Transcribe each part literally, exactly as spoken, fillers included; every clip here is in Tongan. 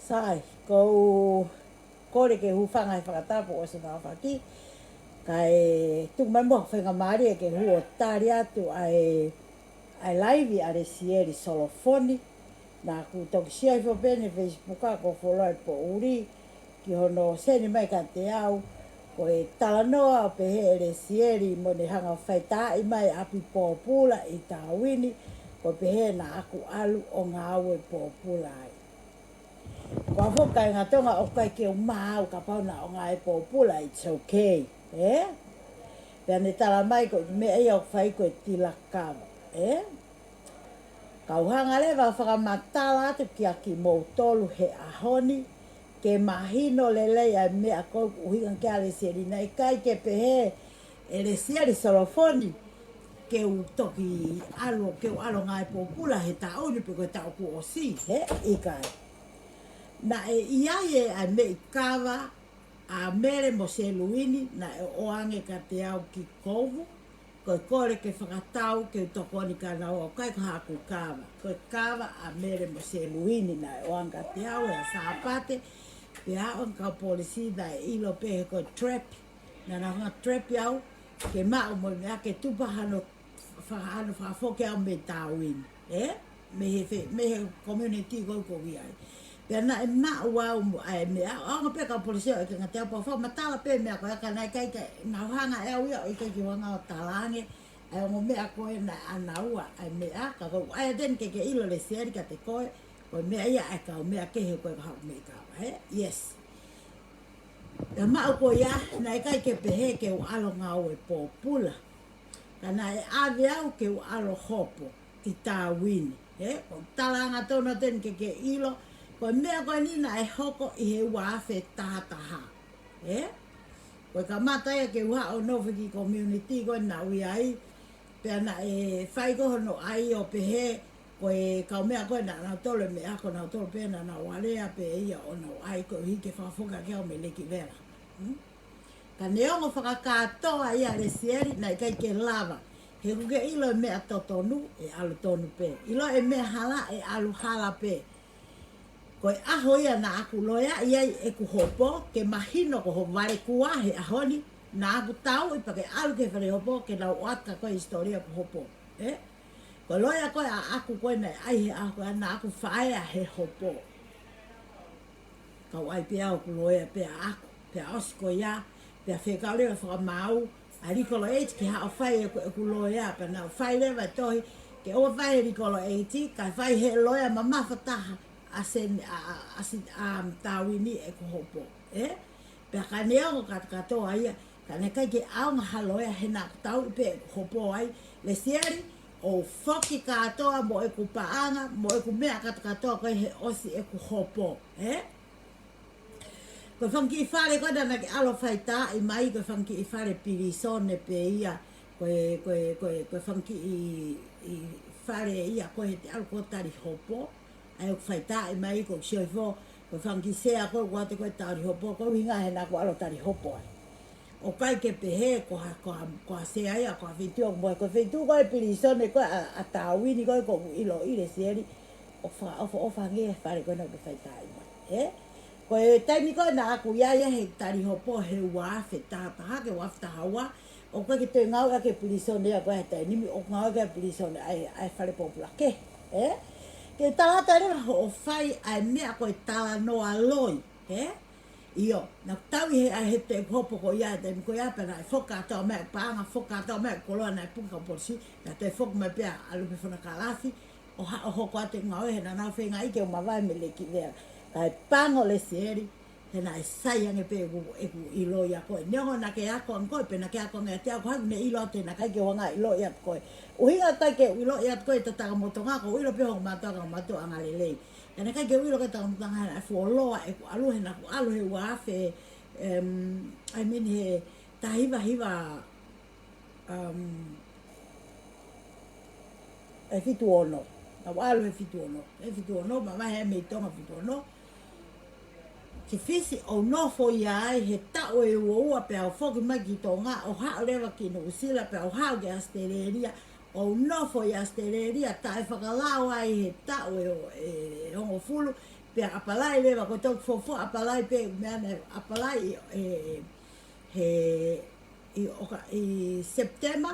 Sai, ʻoku ou kole ke hūfanga he fakatapu ʻo Sona Faki, kae tuku mai muʻa hoku faingamālie ke hū ʻo tali atu ʻa e, ʻa e laivi ʻa Lesieli Solofoni, naʻa ku toki sio hifo pē ʻi he Facebook ʻa ko e fuoloa e poʻuli, ki hono seni mai kiate au, ko e talanoa ʻo pehē ʻe Lesieli mo ʻene hanga ʻo faitaaʻi mai ʻapi pōpula ʻi Tāuini, ko e pehē naʻa ku ʻalu ʻo ngāue pōpula ai. Ko au foki kāinga Tonga ʻoku ʻikai ke u maau kapau naʻa ku ngāue pōpula, it's okay, ē? Pea ne tala mai ko e meʻa ia ʻoku fai ko e tilakava, ē? Kau hanga leva ʻo fakamatala atu kia kimoutolu he ʻaho ni, ke mahino lelei ʻa e meʻa ko e ʻuhinga ki ai ʻa Lesieli, naʻe ʻikai ke pehē ʻe Lesieli Solofoni ke u toki ʻalu, ke u ʻalu ngāue pōpula he taʻu ni pe ko e taʻu kuo ʻosi, he ʻikai. Naʻe ʻi ai ʻa e meʻi kava ʻa Mele mo Seluini naʻe ʻoange kiate au ki Kovu, ko e kole ke fakatau ke u tokoni kia naua, ʻoku ʻikai ko haʻaku kava. Ko e kava ʻa Mele mo Seluini naʻe ʻoange kiate au he Sāpate, pea ʻoange kau polisi naʻe ʻilo pē he ko e trap, naʻa nau hanga ʻo trap au, ke maʻu mo e meʻa ke tupa hano fa-, hano fakafoki au mei Tāuini, ē? Mei he fe-, mei he community ko ē ʻoku ou ʻi ai. Pea naʻe maʻu au mo ʻa e meʻa, ʻoange pē kau polisi ʻo ʻeke kiate au pe ʻoku fakamatala pē meʻa ko ia, ka naʻe ʻikai ke nau hanga ʻe au ia ʻo ʻikai ke u hanga ʻo talaange ʻa e ongo meʻa ko ē naʻe ʻa naua ʻa e meʻa, ka ko e ʻai atu eni ke ke ʻilo Lesieli kiate koe, ko e meʻa ia ʻa e kau meʻa kehe ko ē ko haʻaku meʻi kava, ē? Yes. Pea maʻu ko ia, naʻe ʻikai ke pehē ke u ʻalu ngāue pōpula. Ka naʻe ʻave au ke u ʻalu hopo ʻi Tāuini, ē? Ko e talaange atu eni ke ke ʻilo, ko e meʻa ko eni naʻe hoko ʻi he ua afe taha taha, ē? Ko e kamata ia ke u haʻu ʻo nofo ki he community ko ē naʻa ku ʻi ai, pea naʻe fai ko ē hono ʻai ʻo pehē, ko e kau meʻa ko ē naʻa nau tolo e meʻa ko ē naʻa nau tolo pē naʻa nau alea pē ia ʻo nau ʻai koeʻuhi ke fakafoki ʻaki au mei Leki Vela. Hmm? Ka neongo fakakātoa ia Lesieli, naʻe ʻikai ke lava. He ʻoku ke ʻilo e meʻa totonu, ʻe ʻalu tonu pē. ʻIlo e meʻa hala, ʻe ʻalu hala pē. Ko e ʻaho ia naʻa ku loea ʻi ai ʻeku hopo, ke mahino ko ho vale kuo ʻi he ʻaho ni, naʻa ku tauʻi pea ke ʻalu ki he fale hopo, ke nau ʻoatu kia koe e hisitōlia ʻeku hopo. Ē? Ko e loea ko ē ʻaʻaku ko ē naʻe ʻai he ʻaho ko ē naʻa ku faea he hopo. Kau ʻai pē au ʻeku loea pē ʻaʻaku, pea ʻosi ko ia, pea fekau leva fakamaau ʻa e Legal Aid ke haʻu ʻo fai ʻeku, ʻeku loea, pea naʻa ku fai leva e tohi ke ʻoua ʻe fai he Legal Aid, kae fai he loea mamafa taha ʻa Sen-, ʻa, ʻa, ʻa Sen-, ʻa Tāuini ʻeku hopo, ē? Pea ka neongo kātokātoa ia, ka naʻe ʻikai ke ʻaonga ha loea he naʻa ku tauʻi pē ʻeku hopo ai, Lesieli, ʻo foki kātoa mo ʻeku paʻanga, mo ʻeku meʻa kātokātoa ko ē he ʻosi ʻeku hopo, ē? Ko e fanga kiʻi fale ko ē naʻa ke ʻalu ʻo faitaaʻi mai, ko e fanga kiʻi fale pilīsone pē ia, ko e, ko e, ko e, ko e fanga kiʻi, ʻi fale ia ko ē he te ʻalu ko ē ʻo tali hopo, ʻa ia ʻoku faitaaʻi mai, ʻoku ou sio hifo, ko e fanga kiʻi sea ko ē ʻoku ʻoatu ko ē ʻo tali hopo, ko e ʻuhinga he naʻa ku ʻalu ʻo tali hopo ai. ʻOku ʻikai ke pehē ko ha, ko ha, ko ha sea ia, ko ha feituʻu ʻoku mohe, ko e feituʻu ko ē pilīsone ko ē ʻa, ʻa Tāuini ko ē ʻoku ou ʻiloʻi Lesieli, ʻoku fakaʻofoʻofa ange e fale ko ē naʻa ke faitaaʻi mai, ē? Ko e taimi ko ē naʻa ku ʻi ai he tali hopo he ua afe taha taha ki he ua afe taha ua, ʻoku ʻikai ke toe ngāueʻaki e pilīsone ia ko ē he taimi ni, ʻoku ngāueʻaki e pilīsone ʻa e, ʻa e fale pōpula kehe, ē? Ke tala atu leva hoʻo fai ʻa e meʻa ko e talanoa loi, ē? ʻIo, naʻa ku tauʻi he, ʻa e he te hopo ko ia, he taimi ko ia, pea naʻe foki kātoa mai e paʻanga, foki kātoa mai e koloa naʻe puke ʻe he kau polisi, naʻe toe foki mai pē ʻa Lupe Fonokalafi, ʻo ha, ʻo hoko atu e ngāue he naʻa nau feingaʻi ke u mavahe mei Leki Vela. Kae pango Lesieli, he naʻe sai ange pē ʻeku, ʻeku ʻilo ia ko ē. Neongo naʻa ke ako ange koe, pe naʻa ke ako ange ʻiate au, ko hai ʻoku ne ʻilo atu naʻa ʻikai ke u hanga ʻo ʻiloʻi atu koe. ʻUhinga ʻikai ke u ʻiloʻi atu koe, ʻi he tangata mo Tonga, ʻoku ou ʻilo pē hoʻo mātuʻa, ko e mātuʻa angalelei. Ka naʻe ʻikai ke u ʻilo ko e tangata mo Tonga naʻe fuoloa ʻeku ʻalu he naʻa ku ʻalu he ua afe, em, I mean he taha hiva hiva, um, ʻe fitu ono. Naʻa ku ʻalu he fitu ono. ʻE fitu ono, mavahe mei Tonga fitu ono. Ki Fisi ʻo nofo ai he taʻu ʻe ua ua pea u foki mai ki Tonga, ʻo haʻu leva ki Nuʻusila, pea u haʻu ki ʻAositelēlia, ʻo nofo ʻi ʻAositelēlia, taʻefakalao ai he taʻu ʻe, ʻe hongofulu, pea apalai leva, ko e toki fuofua apalai pē, meʻa naʻe apalai ʻe, he, ʻi ʻOka-, ʻi Sepitema,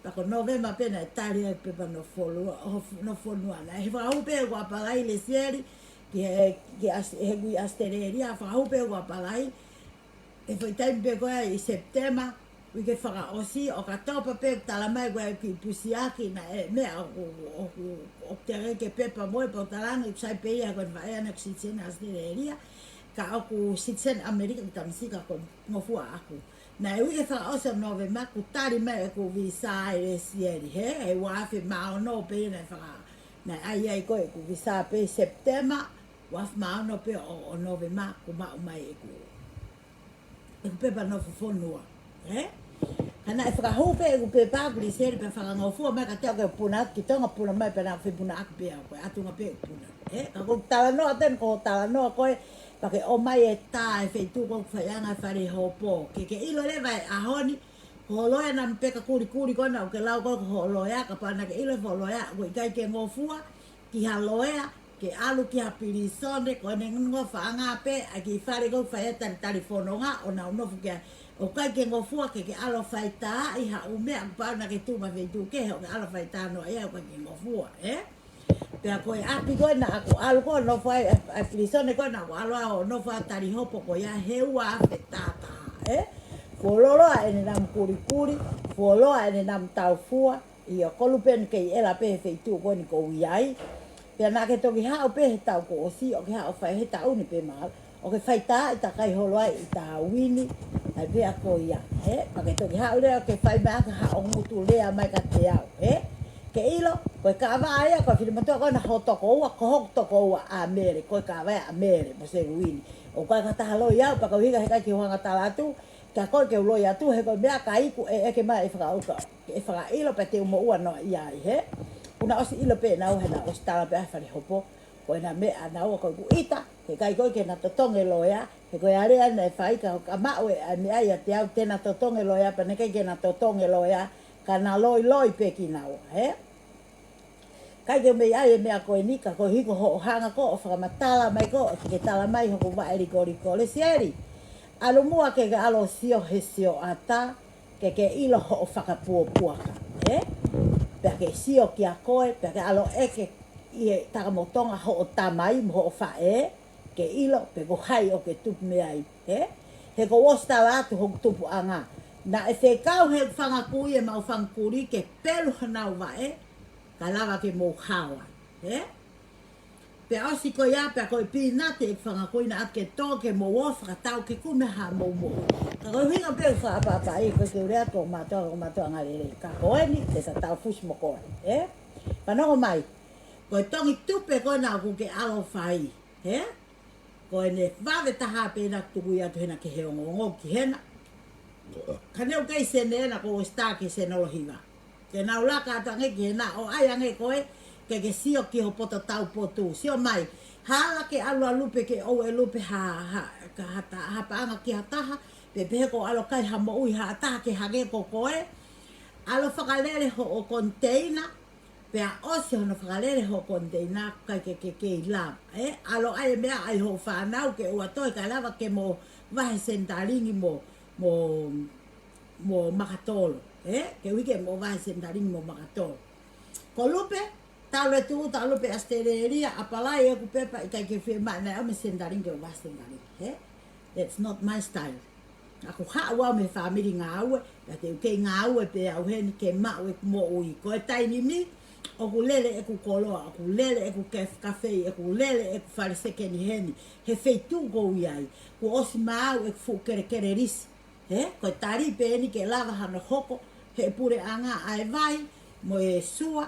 pea ko Nōvema pē naʻe tali ai pepa nofo fonua, ʻo f-, nofo fonua. Naʻe fakahū pē ʻeku apalai Lesieli, ki he, ki ʻAos-, he ʻi ʻAositelēlia, fakahū pē ʻeku apalai, he foʻi taimi pē ko ē ʻi Sepitema, uike fakaʻosi, ʻOkatopa pē talamai ko ē ki pusiaki naʻe meʻa ʻoku, ʻoku, ʻoku teʻeki ke pepa mo e pau talanga, ʻoku sai pē ia ko e vaʻe ʻana ki citizen ʻAositelēlia, ka ʻoku citizen ʻAmelika ki tamasiʻi ka ko e ngofua ʻaʻaku. Naʻe uike fakaʻosi ʻo Nōvema kuo tali mai ʻeku visa ʻe Lesieli, he, he ua afe mā ono pē naʻe faka-, naʻe ʻai ai ko ē ʻeku visa pē Sepitema, ua afe mā ono pē ʻo, ʻo Nōvema kuo maʻu mai ʻeku ʻeku pepa nofo fonua, ē? Ka naʻe fakahū pē ʻeku pepa ʻaʻaku Lesieli pea fakangofua mai kiate au ke puna ki Tonga, puna mai pea naʻe fepuna ʻaki pē au, ko e ʻatunga pē ʻeku puna, ē? Ka ko e talanoa tenu ko e talanoa ko ē, pea ke ʻomai e tā e feituʻu ko ē ʻoku fai ai e ngaahi fale hopo. Ke ke ʻilo leva he ʻaho ni, ko hoʻo loea naʻa mo Peka Kulikuli ko ena ʻoku ke lau ko ē ko hoʻo loea, kapau naʻa ke ʻilo he hoʻo loea, ʻoku ʻikai ke ngofua ki ha loea, ke ʻalu ki ha pilīsone, ko ʻene ngofaʻanga pē ʻa e kiʻi fale ko ē ʻoku fai ai e talitali fononga, ʻo nau nofo ki ai. ʻOku ʻikai ke ngofua ke ke ʻalu ʻo fai tā ʻi ha ʻū meʻa, kapau naʻa ke tuʻu mai feituʻu kehe, ʻo ke ʻalu ʻo fai tā noa ia, ʻoku ʻikai ke ngofua, ē? Pea ko e ʻapi ko ē naʻa ku ʻalu ko ē ʻo nofo ai, ʻa e pilīsone ko ē naʻa ku ʻalu ai ʻo nofo ai tali hopo ko ia he ua afe taha, ē? Fuoloa ʻene namu Kulikuli, fuoloa ʻene namu Taufua, ʻio, ko Lupe ni kei ʻela pē he feituʻu ko eni ʻoku ou ʻi ai. Pea naʻa ke toki haʻu pē he taʻu kuo ʻosi, ʻo ke haʻu ʻo fai he taʻu ni pē mahalo, ʻo ke fai tā ʻi takai holo ai ʻi Tāuini, ʻa e meʻa ko ia, ē? Pea ke toki haʻu leva ʻo ke fai mai ʻaki haʻo ngutu lea mai kiate au, ē? Ke ʻilo, ko e kava ia, ko e fili motuʻa ko ena ho tokoua, ko hoku tokoua ʻa Mele, ko e kava ia ʻa Mele, mo Seluini. ʻOku ʻikai ha taha loi au, pea ko e ʻuhinga he ʻikai ke u hanga tala atu, ka ko e ke u loi atu, he ko e meʻakai ʻoku ʻe ʻeke mai ʻe fakauka, ʻe fakaʻilo pea te u moʻua noa ia ai, he? Kuo na ʻosi ʻilo pē naua he naʻa ʻosi tala pē ʻa e fale hopo, ko ena meʻa naua ko ʻeku ʻita, he ʻikai ko ē ke na totongi e loea, he ko e alea naʻe fai ka, ka maʻu e ʻa e meʻa ia ʻiate au te na totongi e loea, pea naʻe ʻikai ke na totongi e loea, ka na loiloi pē kinaua, he? ʻIkai ke mei ai e meʻa ko eni ka ko e hiko hoʻo hanga ko ē ʻo fakamatala mai ko ē, ʻo ke tala mai hoku vaʻe likoliko Lesieli. ʻAlu muʻa ke ke ʻalu ʻo sio he sioʻata, ke ke ʻilo hoʻo fakapuapuaka, ē? Pea ke sio kia koe, pea ke ʻalu ʻo ʻeke ʻi he takamotonga hoʻo tamai mo hoʻo faʻē, ke ʻilo pe ko hai ʻoku ke tupu mei ai, ē? He kuo u ʻosi tala atu hoku tupuʻanga. Naʻe fekau he fanga kui e maʻu fanga kulī ke pelu honau vaʻe, kae lava ke mou hao ai, ē? Pea ʻosi ko ia, pea ko e pīnati e fanga kui naʻa ke tō ke mou ō fakatau ke kumi ha mou moʻui. Ka ko e ʻuhinga pē ʻoku fakaʻapaʻapaʻi, ko e ke u lea ko mātuʻa, ko mātuʻa ngalele. Ka ko eni, te ta tau fusi mo koe, ē? Fanongo mai, ko e tongi tupe ko ena ʻoku ke ʻalu ʻo fai, ē? Ko ʻene vave taha pē naʻa tuku ia atu hena ki he ongoongo ki hena. Ka ne u kei sene ena ko e sitā ki he senolo hiva. Ke nau laka atu ange ki hena ʻo ʻai ange koe, ke ke sio ki ho poto taupotu. Sio mai, hala ke ʻalu ʻa Lupe ke ʻoua ʻe Lupe ha, ha, ka ha ta-, ha paʻanga ki ha taha, pe pehē ko e ʻalu ʻo kai ha moʻui ha taha ke hangē ko koe. ʻAlu ʻo fakalele hoʻo koniteina, pea ʻosi hono fakalele hoʻo koniteina, ʻikai ke ke kei lava, ē? ʻAlu ʻo ʻai e meʻa ʻa hoʻo fānau ke ʻoua toe kae lava ke mo vahe senitalingi mo, mo, mo makatolo, ē? Ke ui ke mo vahe senitalingi mo makatolo. Ko Lupe, talu e tuʻu, talu pē ʻAositelēlia, apalai ʻeku pepa ʻikai ke fiemaʻu naʻe ʻomi senitalingi ke u vahe senitalingi, ē? That's not my style. ʻOku haʻu au mei he fāmili ngāue, pea te u kei ngāue pē au heni ke maʻu ʻeku moʻui. Ko e taimi ni, ʻoku lele ʻeku koloa, ʻoku lele ʻeku kef-, kafei, ʻoku lele ʻeku fale sekeni heni, he feituʻu ʻoku ou ʻi ai. Kuo ʻosi maau ʻeku fuʻu kelekele lisi. He, ko e tali pē eni ke lava hano hoko, he puleʻanga ʻa e vai, mo e sua,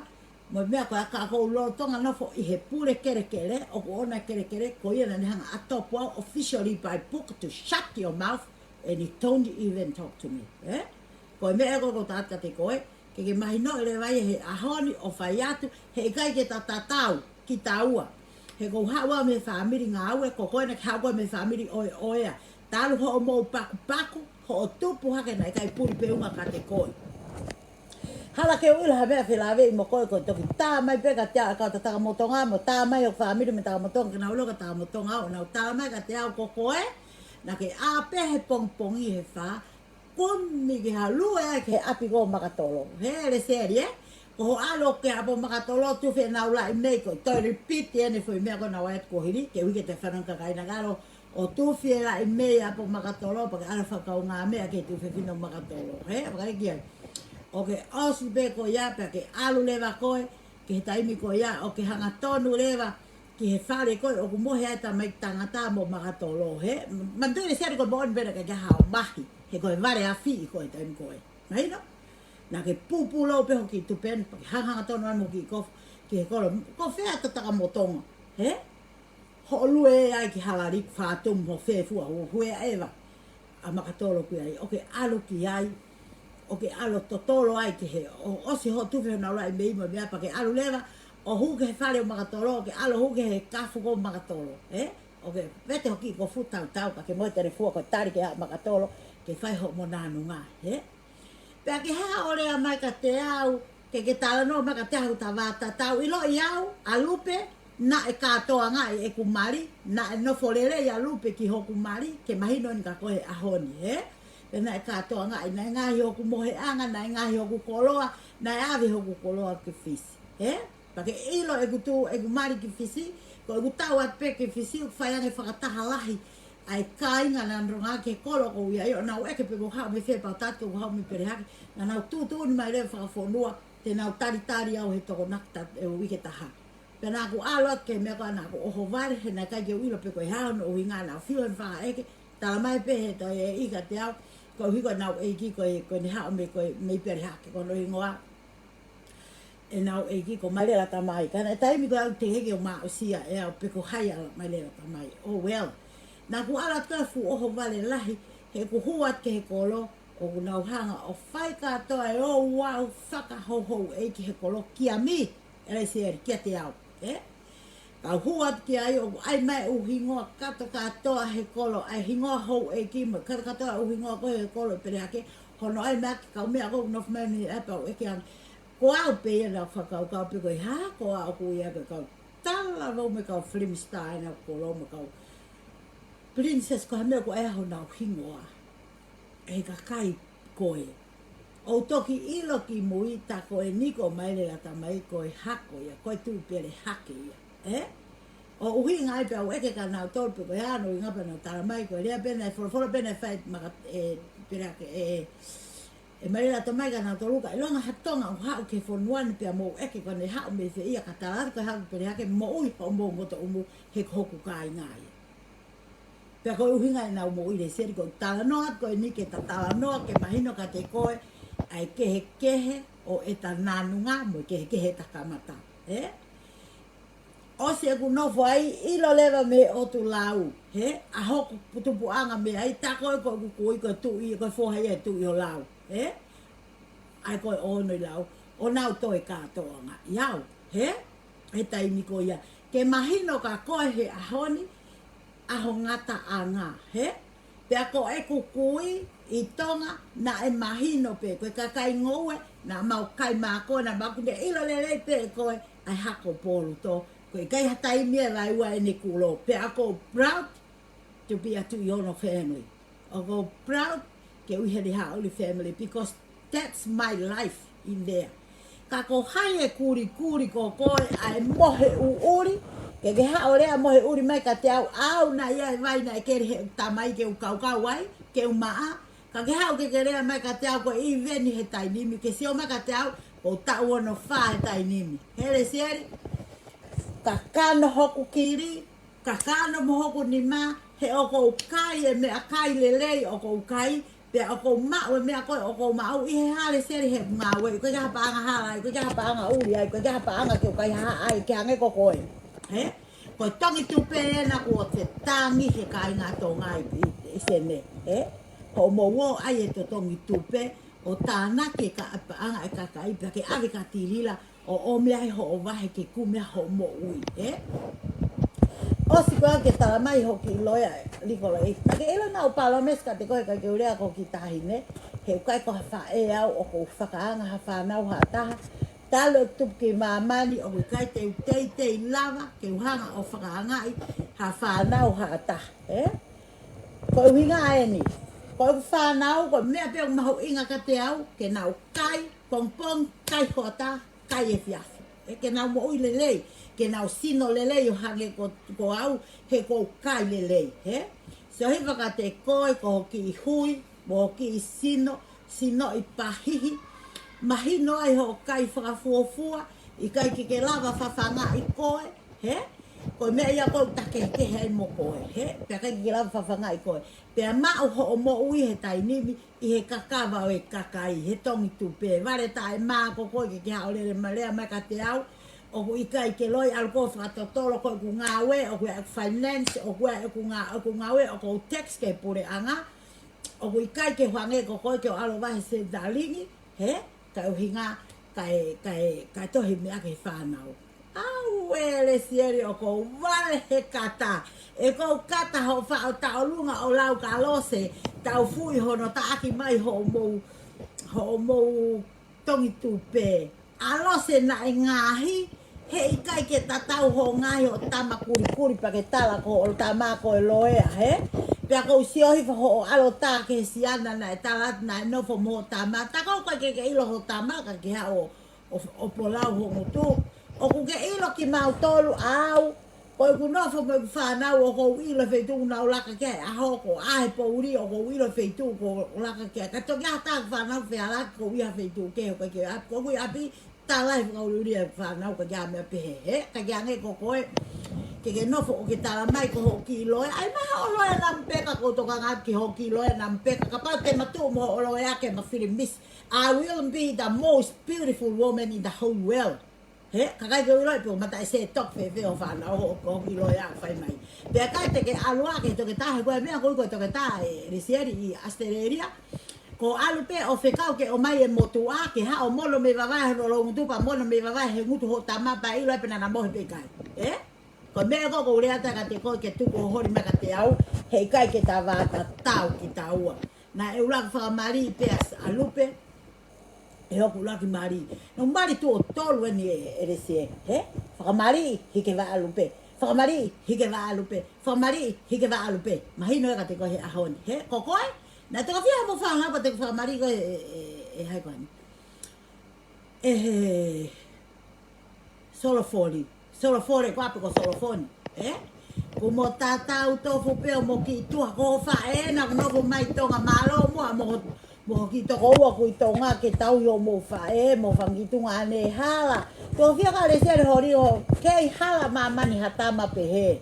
mo e meʻa ko ē ka ʻoku ou lolotonga nofo ʻi he pule kelekele, ʻoku ʻoʻona kelekele, ko ia naʻa ne hanga ʻo topu au officially by book to shut your mouth, and you don't even talk to me, ē? Ko e meʻa ko ē ʻoku ou tala atu kiate koe, ke ke mahinoʻi leva ia he ʻaho ni ʻo fai atu, he ʻikai ke ta tatau kitaua. He ʻoku ou haʻu au mei he fāmili ngāue, ko koe naʻa ke haʻu koe mei he fāmili ʻoeʻoea. Talu hoʻomou pakupaku, hoʻo tupu hake naʻe ʻikai puli pē ʻuhinga kiate koe. Hala ke u ʻilo ha meʻa felāveʻi mo koe, ko e toki tā mai pē kiate au ʻa e kau Takamotonga, mo tā mai hoku fāmili mei Takamotonga, ke nau ʻilo ko Takamotonga au, ʻo nau tā mai kiate au ko koe, naʻa ke ʻā pē he pongipongi he fā, kumi ki ha lue ai ki he ʻapi ko Makatolo. Hē, Lesieli, ē? Ko hoʻo ʻalu ki he ʻapi Makatolo, tufi ʻenau laʻi mei, ko e toe repeat eni e foʻi meʻa ko ē naʻe ʻai atu kuo hili, ke ui ke te fanongo kakai na kalo, ʻo tufi e laʻi mei ʻapi Makatolo, pea ke ʻalu fakakaungāmeʻa ki he tuofefine ʻo Makatolo. Hē, fakaʻeiki ai. ʻOku ke ʻosi pē ko ia, pea ke ʻalu leva koe, ki he taimi ko ia, ʻo ke hangatonu leva, ki he fale ko ē ʻoku mohe ai e tamaiki tangata mo Makatolo, hē? Manatuʻi Lesieli ko e moʻoni pē naʻe ʻikai ke ʻi ai haʻo mahi, he ko e vale afi ko ē he taimi ko ē. Mahino? Naʻa ke pupulou pē hoʻo kiʻi tupe ni, pea ke hanga hangatonu ai mo hoʻo kiʻi kofu, ki he kolo, ko fē ʻa e Takamotonga, hē? Hoʻo lue ai ki Halaliku, Fatumu, Hofē, Fua, Hua, whoever ʻa Makatolo ʻoku ʻi ai, ʻo ke ʻalu ki ai, ʻo ke ʻalu totolo ai ki he, ʻo, ʻosi hoʻo tufi honau laʻi mei mo e meʻa pea ke ʻalu leva, ʻo hū ki he fale ʻo Makatolo, ʻo ke ʻalu hū ki he kafu ko Makatolo, ē? ʻO ke vete hoʻo kiʻi kofu tautau, ka ke mohe telefua ko e tali ki ai ʻa Makatolo, ke fai hoʻomo nānunga, ē? Pea ke haʻu ʻo lea mai kiate au, ke ke talanoa mai kiate au, ta vata tau ʻiloʻi au, ʻa Lupe, naʻe kātoangaʻi ʻeku mali, naʻe nofo lelei ʻa Lupe ki hoku mali, ke mahino eni kia koe he ʻaho ni, hē? Pea naʻe kātoangaʻi, naʻe ngaohi hoku moheʻanga, naʻe ngaohi hoku koloa, naʻe ʻave hoku koloa ki Fisi, hē? Pea ke ʻilo ʻeku tuʻu, ʻeku mali ki Fisi, ko ʻeku tau atu pē ki Fisi, ʻoku fai ange fakataha lahi ʻa e kāinga naʻa nau nofo ki he kolo ʻoku ou ʻi ai, ʻo nau ʻeke pe ʻoku ou haʻu mei fē, pea u tala atu ʻoku ou haʻu mei Pelehake, naʻa nau tuʻutuʻuni mai leva fakafonua, te nau talitali au he Tokonaki ta-, ʻe uike taha. Pea naʻa ku ʻalu atu ki he meʻa ko ē naʻa ku ʻohovale, he naʻe ʻikai ke u ʻilo pe ko e hā hono ʻuhinga naʻa ku fiu he fakaʻeke, tala mai pē he tokoua kiate au, koeʻuhi ko ʻenau ʻeiki ko e, ko ʻene haʻu mei, ko e, mei Pelehake, ko hono hingoa ʻenau ʻeiki ko Mailela Tamai. Ka naʻe taimi ko ē ʻoku teʻeki ke u maʻusia ʻe au pe ko hai ʻa Mailela Tamai. Oh well. Naʻa ku ʻalu atu ki he fuʻu ʻohovale lahi, he kuo u hū atu ki he kolo, ʻoku nau hanga ʻo fai kātoa e ouau fakahouhouʻeiki he kolo kia mi, ʻe Lesieli, kiate au, ē? Ka u hū atu ki ai, ʻoku ʻai mai e ʻū hingoa kātokātoa he kolo, ʻa e hingoa houʻeiki mo e kātokātoa e ʻū hingoa ko ē he kolo ʻi Pelehake, hono ʻai mai ʻaki e kau meʻa ko ē ʻoku nofo mai mei he ʻapi, pea u ʻeke ange. Ko au pē ia naʻa ku fakakaukau pe ko e hā, ko au ʻoku ʻi ai ko e kau talavou mo e kau film star ʻenau kolo mo e kau princess, ko ha meʻa ʻoku ʻai honau hingoa ʻe he kakai ko ē. ʻOku ou toki ʻilo kimui ta ko eni ko Mailela Tamai ko e hako ia, ko e tuʻu Pelehake ia, ē? ʻO ʻuhinga ai pea u ʻeke kia nautolu pe ko e hā hono ʻuhinga pea nau tala mai ko e lea pē naʻe folofola pē naʻe fai maka-, ʻe, Pelehake, ʻe, ʻe Mailela Tamai kia nautolu ka ʻilonga ha Tonga ʻoku haʻu ki he fonua ni pea mou ʻeke ko ʻene haʻu mei fē ia ka tala atu ko e haʻu ki Pelehake moʻui hoʻomou ngotoʻumu he ko hoku kāinga ia. Pea ko e ʻuhinga ʻenau moʻui, Lesieli, ko e talanoa ko eni ke ta talanoa ke mahino kiate koe ʻa e kehekehe ʻo ʻeta nānunga mo e kehekehe ʻeta kamata, ē? ʻOsi ʻeku nofo ai, ʻilo leva mei he ʻotu Lau, hē? ʻA hoku tupuʻanga mei ai, tā ko ē ko ʻeku kui ko e tuʻi, ko e foha ia e tuʻi ʻo Lau, hē? ʻA ia ko e ʻono ʻi Lau, ʻo nau toe kātoangaʻi au, hē? He taimi ko ia. Ke mahino kia koe he ʻaho ni, ʻa ho ngataʻanga, hē? Pea ko ʻeku kui ʻi Tonga, naʻe mahino pē, ko e kakai ngoue, naʻa mau kai mākoa, naʻa mau kune ʻilo lelei pē ʻe koe, ʻa e hako polu tō. Ko e ʻikai ha taimi ʻe vai ua ʻene kulo. Pea ʻoku ou proud to be a Tuʻiono family. ʻOku ou proud ke ui he Lihaʻuli family because that's my life in there. Ka ko hai ʻe kulikuli ko koe ʻa e mohe ʻuʻuli, ke ke haʻu ʻo lea mohe ʻuli mai kiate au, au naʻe ʻi ai e vai naʻe keli heʻeku tamai ke u kaukau ai, ke u maʻa, ka ke haʻu ke ke lea mai kiate au ko e ʻiveni he taimi ni, ke sio mai kiate au, ko e taʻu ono fā he taimi ni. Hē Lesieli, kakano hoku kili, kakano mo hoku nima, he ʻoku ou kai e meʻakai lelei ʻoku ou kai, pea ʻoku ou maʻu e meʻa ko ē ʻoku ou maʻu. ʻI he hā Lesieli he ngāue, ʻikai ke ʻi ai ha paʻanga hala ai, ʻikai ke ʻi ai ha paʻanga ʻuli ai, ʻikai ke ʻi ai ha paʻanga ʻai ke hangē ko koe. Hē? Ko e tongi tupe ena kuo te tangi he kāinga Tonga ʻi, ʻi, ʻi Sene, hē? Hoʻomou ō ʻai e totongi tupe, ʻo tānaki e ka-, paʻanga e kakai, pea ke ʻave kia Tilila, ʻo ʻomi ai hoʻo vahe ke kumi ai hoʻo moʻui, ē? ʻOsi ko ē ke tala mai hoʻo kiʻi loea, Likolo, ē. Ka ke ʻilo naʻa ku palōmesi kiate koe ka ke u lea ki hoʻo kiʻi taʻahine. He ʻoku ʻikai ko ha faʻē au ʻoku ou fakaanga ha fānau ha taha. Talu ʻeku tupu ki māmani ʻoku ʻikai te u teitei lava ke u hanga ʻo fakaangaʻi ha fānau ha taha, ē? Ko e ʻuhinga eni, ko ʻeku fānau, ko e meʻa pē ʻoku mahuʻinga kiate au, ke nau kai pongipongi, kai hoʻatā, kai efiafi. Ē, ke nau moʻui lelei, ke nau sino lelei ʻo hangē ko, ko au, he ʻoku ou kai lelei, ē? Sio hifo kiate koe, ko hoʻo kiʻi hui, mo hoʻo kiʻi sino, sinoʻi pahihi. Mahino ai hoʻo kai fakafuofua, ʻikai ke ke lava fafangaʻi koe, ē? Ko e meʻa ia ʻoku ou takehekehe ai mo koe, ē? Pea ʻikai ke ke lava fafangaʻi koe. Pea maʻu hoʻo moʻui he taimi ni, ʻi he kakava ʻo e kakai, he tongi tupe. Vale taʻemā ko koe ke ke haʻu ʻo lele mai lea mai kiate au. ʻOku ʻikai ke loi ʻalu koe ʻo fakatotolo ko ʻeku ngāue, ʻoku ʻi ai ʻeku finance, ʻoku ʻi ai ʻeku ngā-, ʻeku ngāue, ʻoku ou tax ki he puleʻanga. ʻOku ʻikai ke u hangē ko koe ke u ʻalu ʻo vahe Centrelink, ē? Ka ʻuhinga, kae, kae, kae tohi meʻa ki he fānau. ʻAuē, Lesieli, ʻoku ou vale he kata. ʻE ʻoku ou kata hoʻo faʻo taʻolunga ʻo lau kia Lose, tau fui hono taʻaki mai hoʻomou, hoʻomou tongi tupe. ʻA Lose naʻe ngaahi, he ʻikai ke tatau hoʻo ngaahi hoʻo tama kulikuli pea ke tala ko hoʻo tama ko e loea, ē? Pea ʻoku ou sio hifo hoʻo ʻalu ʻo tā ki he siana naʻe tala atu naʻe nofo mo hoʻo tama. Tā ko ē ʻoku ʻikai ke ke ʻilo hoʻo tama ka ke haʻu ʻo, ʻo, ʻo polau ho ngutu. ʻOku ke ʻilo kimautolu ʻa au, ko ʻeku nofo mo ʻeku fānau ʻoku ou ʻilo e feituʻu ʻoku nau laka ki ai ʻaho ko ē he poʻuli, ʻoku ou ʻilo e feituʻu ʻoku laka ki ai. Ka toki ʻi ai ha taha ʻeku fānau fealaki ʻoku ʻi ha feituʻu kehe ʻoku ʻikai ke u ʻapi, ko ʻeku ʻapi, tala he fakaʻuliʻuli e fānau ka ke ʻai meʻa pehē, ē? Ka ke hangē ko koe, ke ke nofo ʻo ke tala mai ko hoʻo kiʻi loea. ʻAi mai hoʻo loea namba pē ka ʻoku ou tokanga ki hoʻo kiʻi loea namba pē ka kapau te ma tuʻu mo hoʻo loea ke ma fili misi, I will be the most beautiful woman in the whole world. Ē, ka ʻikai ke u ʻilo pe ʻoku mataʻi sētoki fēfē hoʻo fānau hoʻo, hoʻo kiʻi loea ʻoku fai mai. Pea ʻikai te ke ʻalu ā ki he toketā, he ko e meʻa ko ē ko e toketā ē, Lesieli, ʻi ʻAositelēlia. Ko e ʻalu pē ʻo fekau ke ʻomai e motuʻa, ke haʻu ʻo mono mei vavae hono loungutu pea mono mei vavae he ngutu hoʻo tama pea ʻilo ai pe naʻa na mohe pe ʻikai. Ē? Ko e meʻa ko ē ʻoku ou lea atu ai kiate koe ke tuku ʻo holi mai kiate au, he ʻikai ke ta vātatau kitaua. Naʻá ku ʻuluaki fakamaliʻi pē ʻa Lupe, ʻe hoku ʻuluaki mali. Naʻá ku mali tuʻo tolu eni ē, ʻe Lesieli, ē? Fakamaliʻi, hiki e vaʻa ʻa Lupe. Fakamaliʻi, hiki e vaʻa ʻa Lupe. Fakamaliʻi, hiki e vaʻa ʻa Lupe. Mahino ē kiate koe he ʻaho ni, ē? Ko koe, naʻe tokofia mo fanga pea te ke fakamaliʻi koe ē, ē, ē, ē, hai koe ni. Ē, he, Solofoli. Solofoli, ko ʻapi ko Solofoni, ē? Kuo mo tatau tofu pē ʻo mo kiʻi tuha ko hoʻo faʻē naʻa ku nofo mai Tonga, mālō muʻa mo, mo kiʻi tokoua ʻoku ʻi Tonga ke tauhi hoʻomou faʻē, mo fanga kiʻi tuʻunga ʻanenai hala. Tokofia ka Lesieli holi ʻo kei hala māmani ha tama pehē.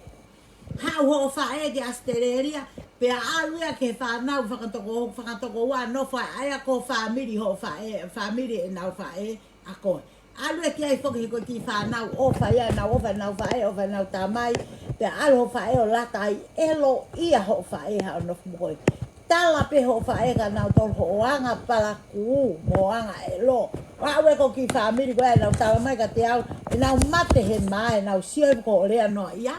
Haʻu hoʻo faʻē ki ʻAositelēlia, pea ʻalu ia ki he fānau fakatoko, fakatokoua nofo ai ʻa ia ko e fāmili hoʻo faʻē, fāmili ʻenau faʻē ʻa koe. ʻAlu ia ki ai foki he ko e kiʻi fānau ʻofa ia ʻenau, ʻofa ʻenau faʻē, ʻofa ʻenau tamai, pea ʻalu hoʻo faʻē ʻo lata ai, ʻilo ia hoʻo faʻē haʻu ʻo nofo mo koe. Tala pē hoʻo faʻē kia nautolu hoʻo anga palakū, mo anga ʻilo. ʻO aʻu ē ko e kiʻi fāmili ko ē ʻenau tala mai kiate au, ʻenau mate he mā, ʻenau sio ē ko hoʻo lea noa ia.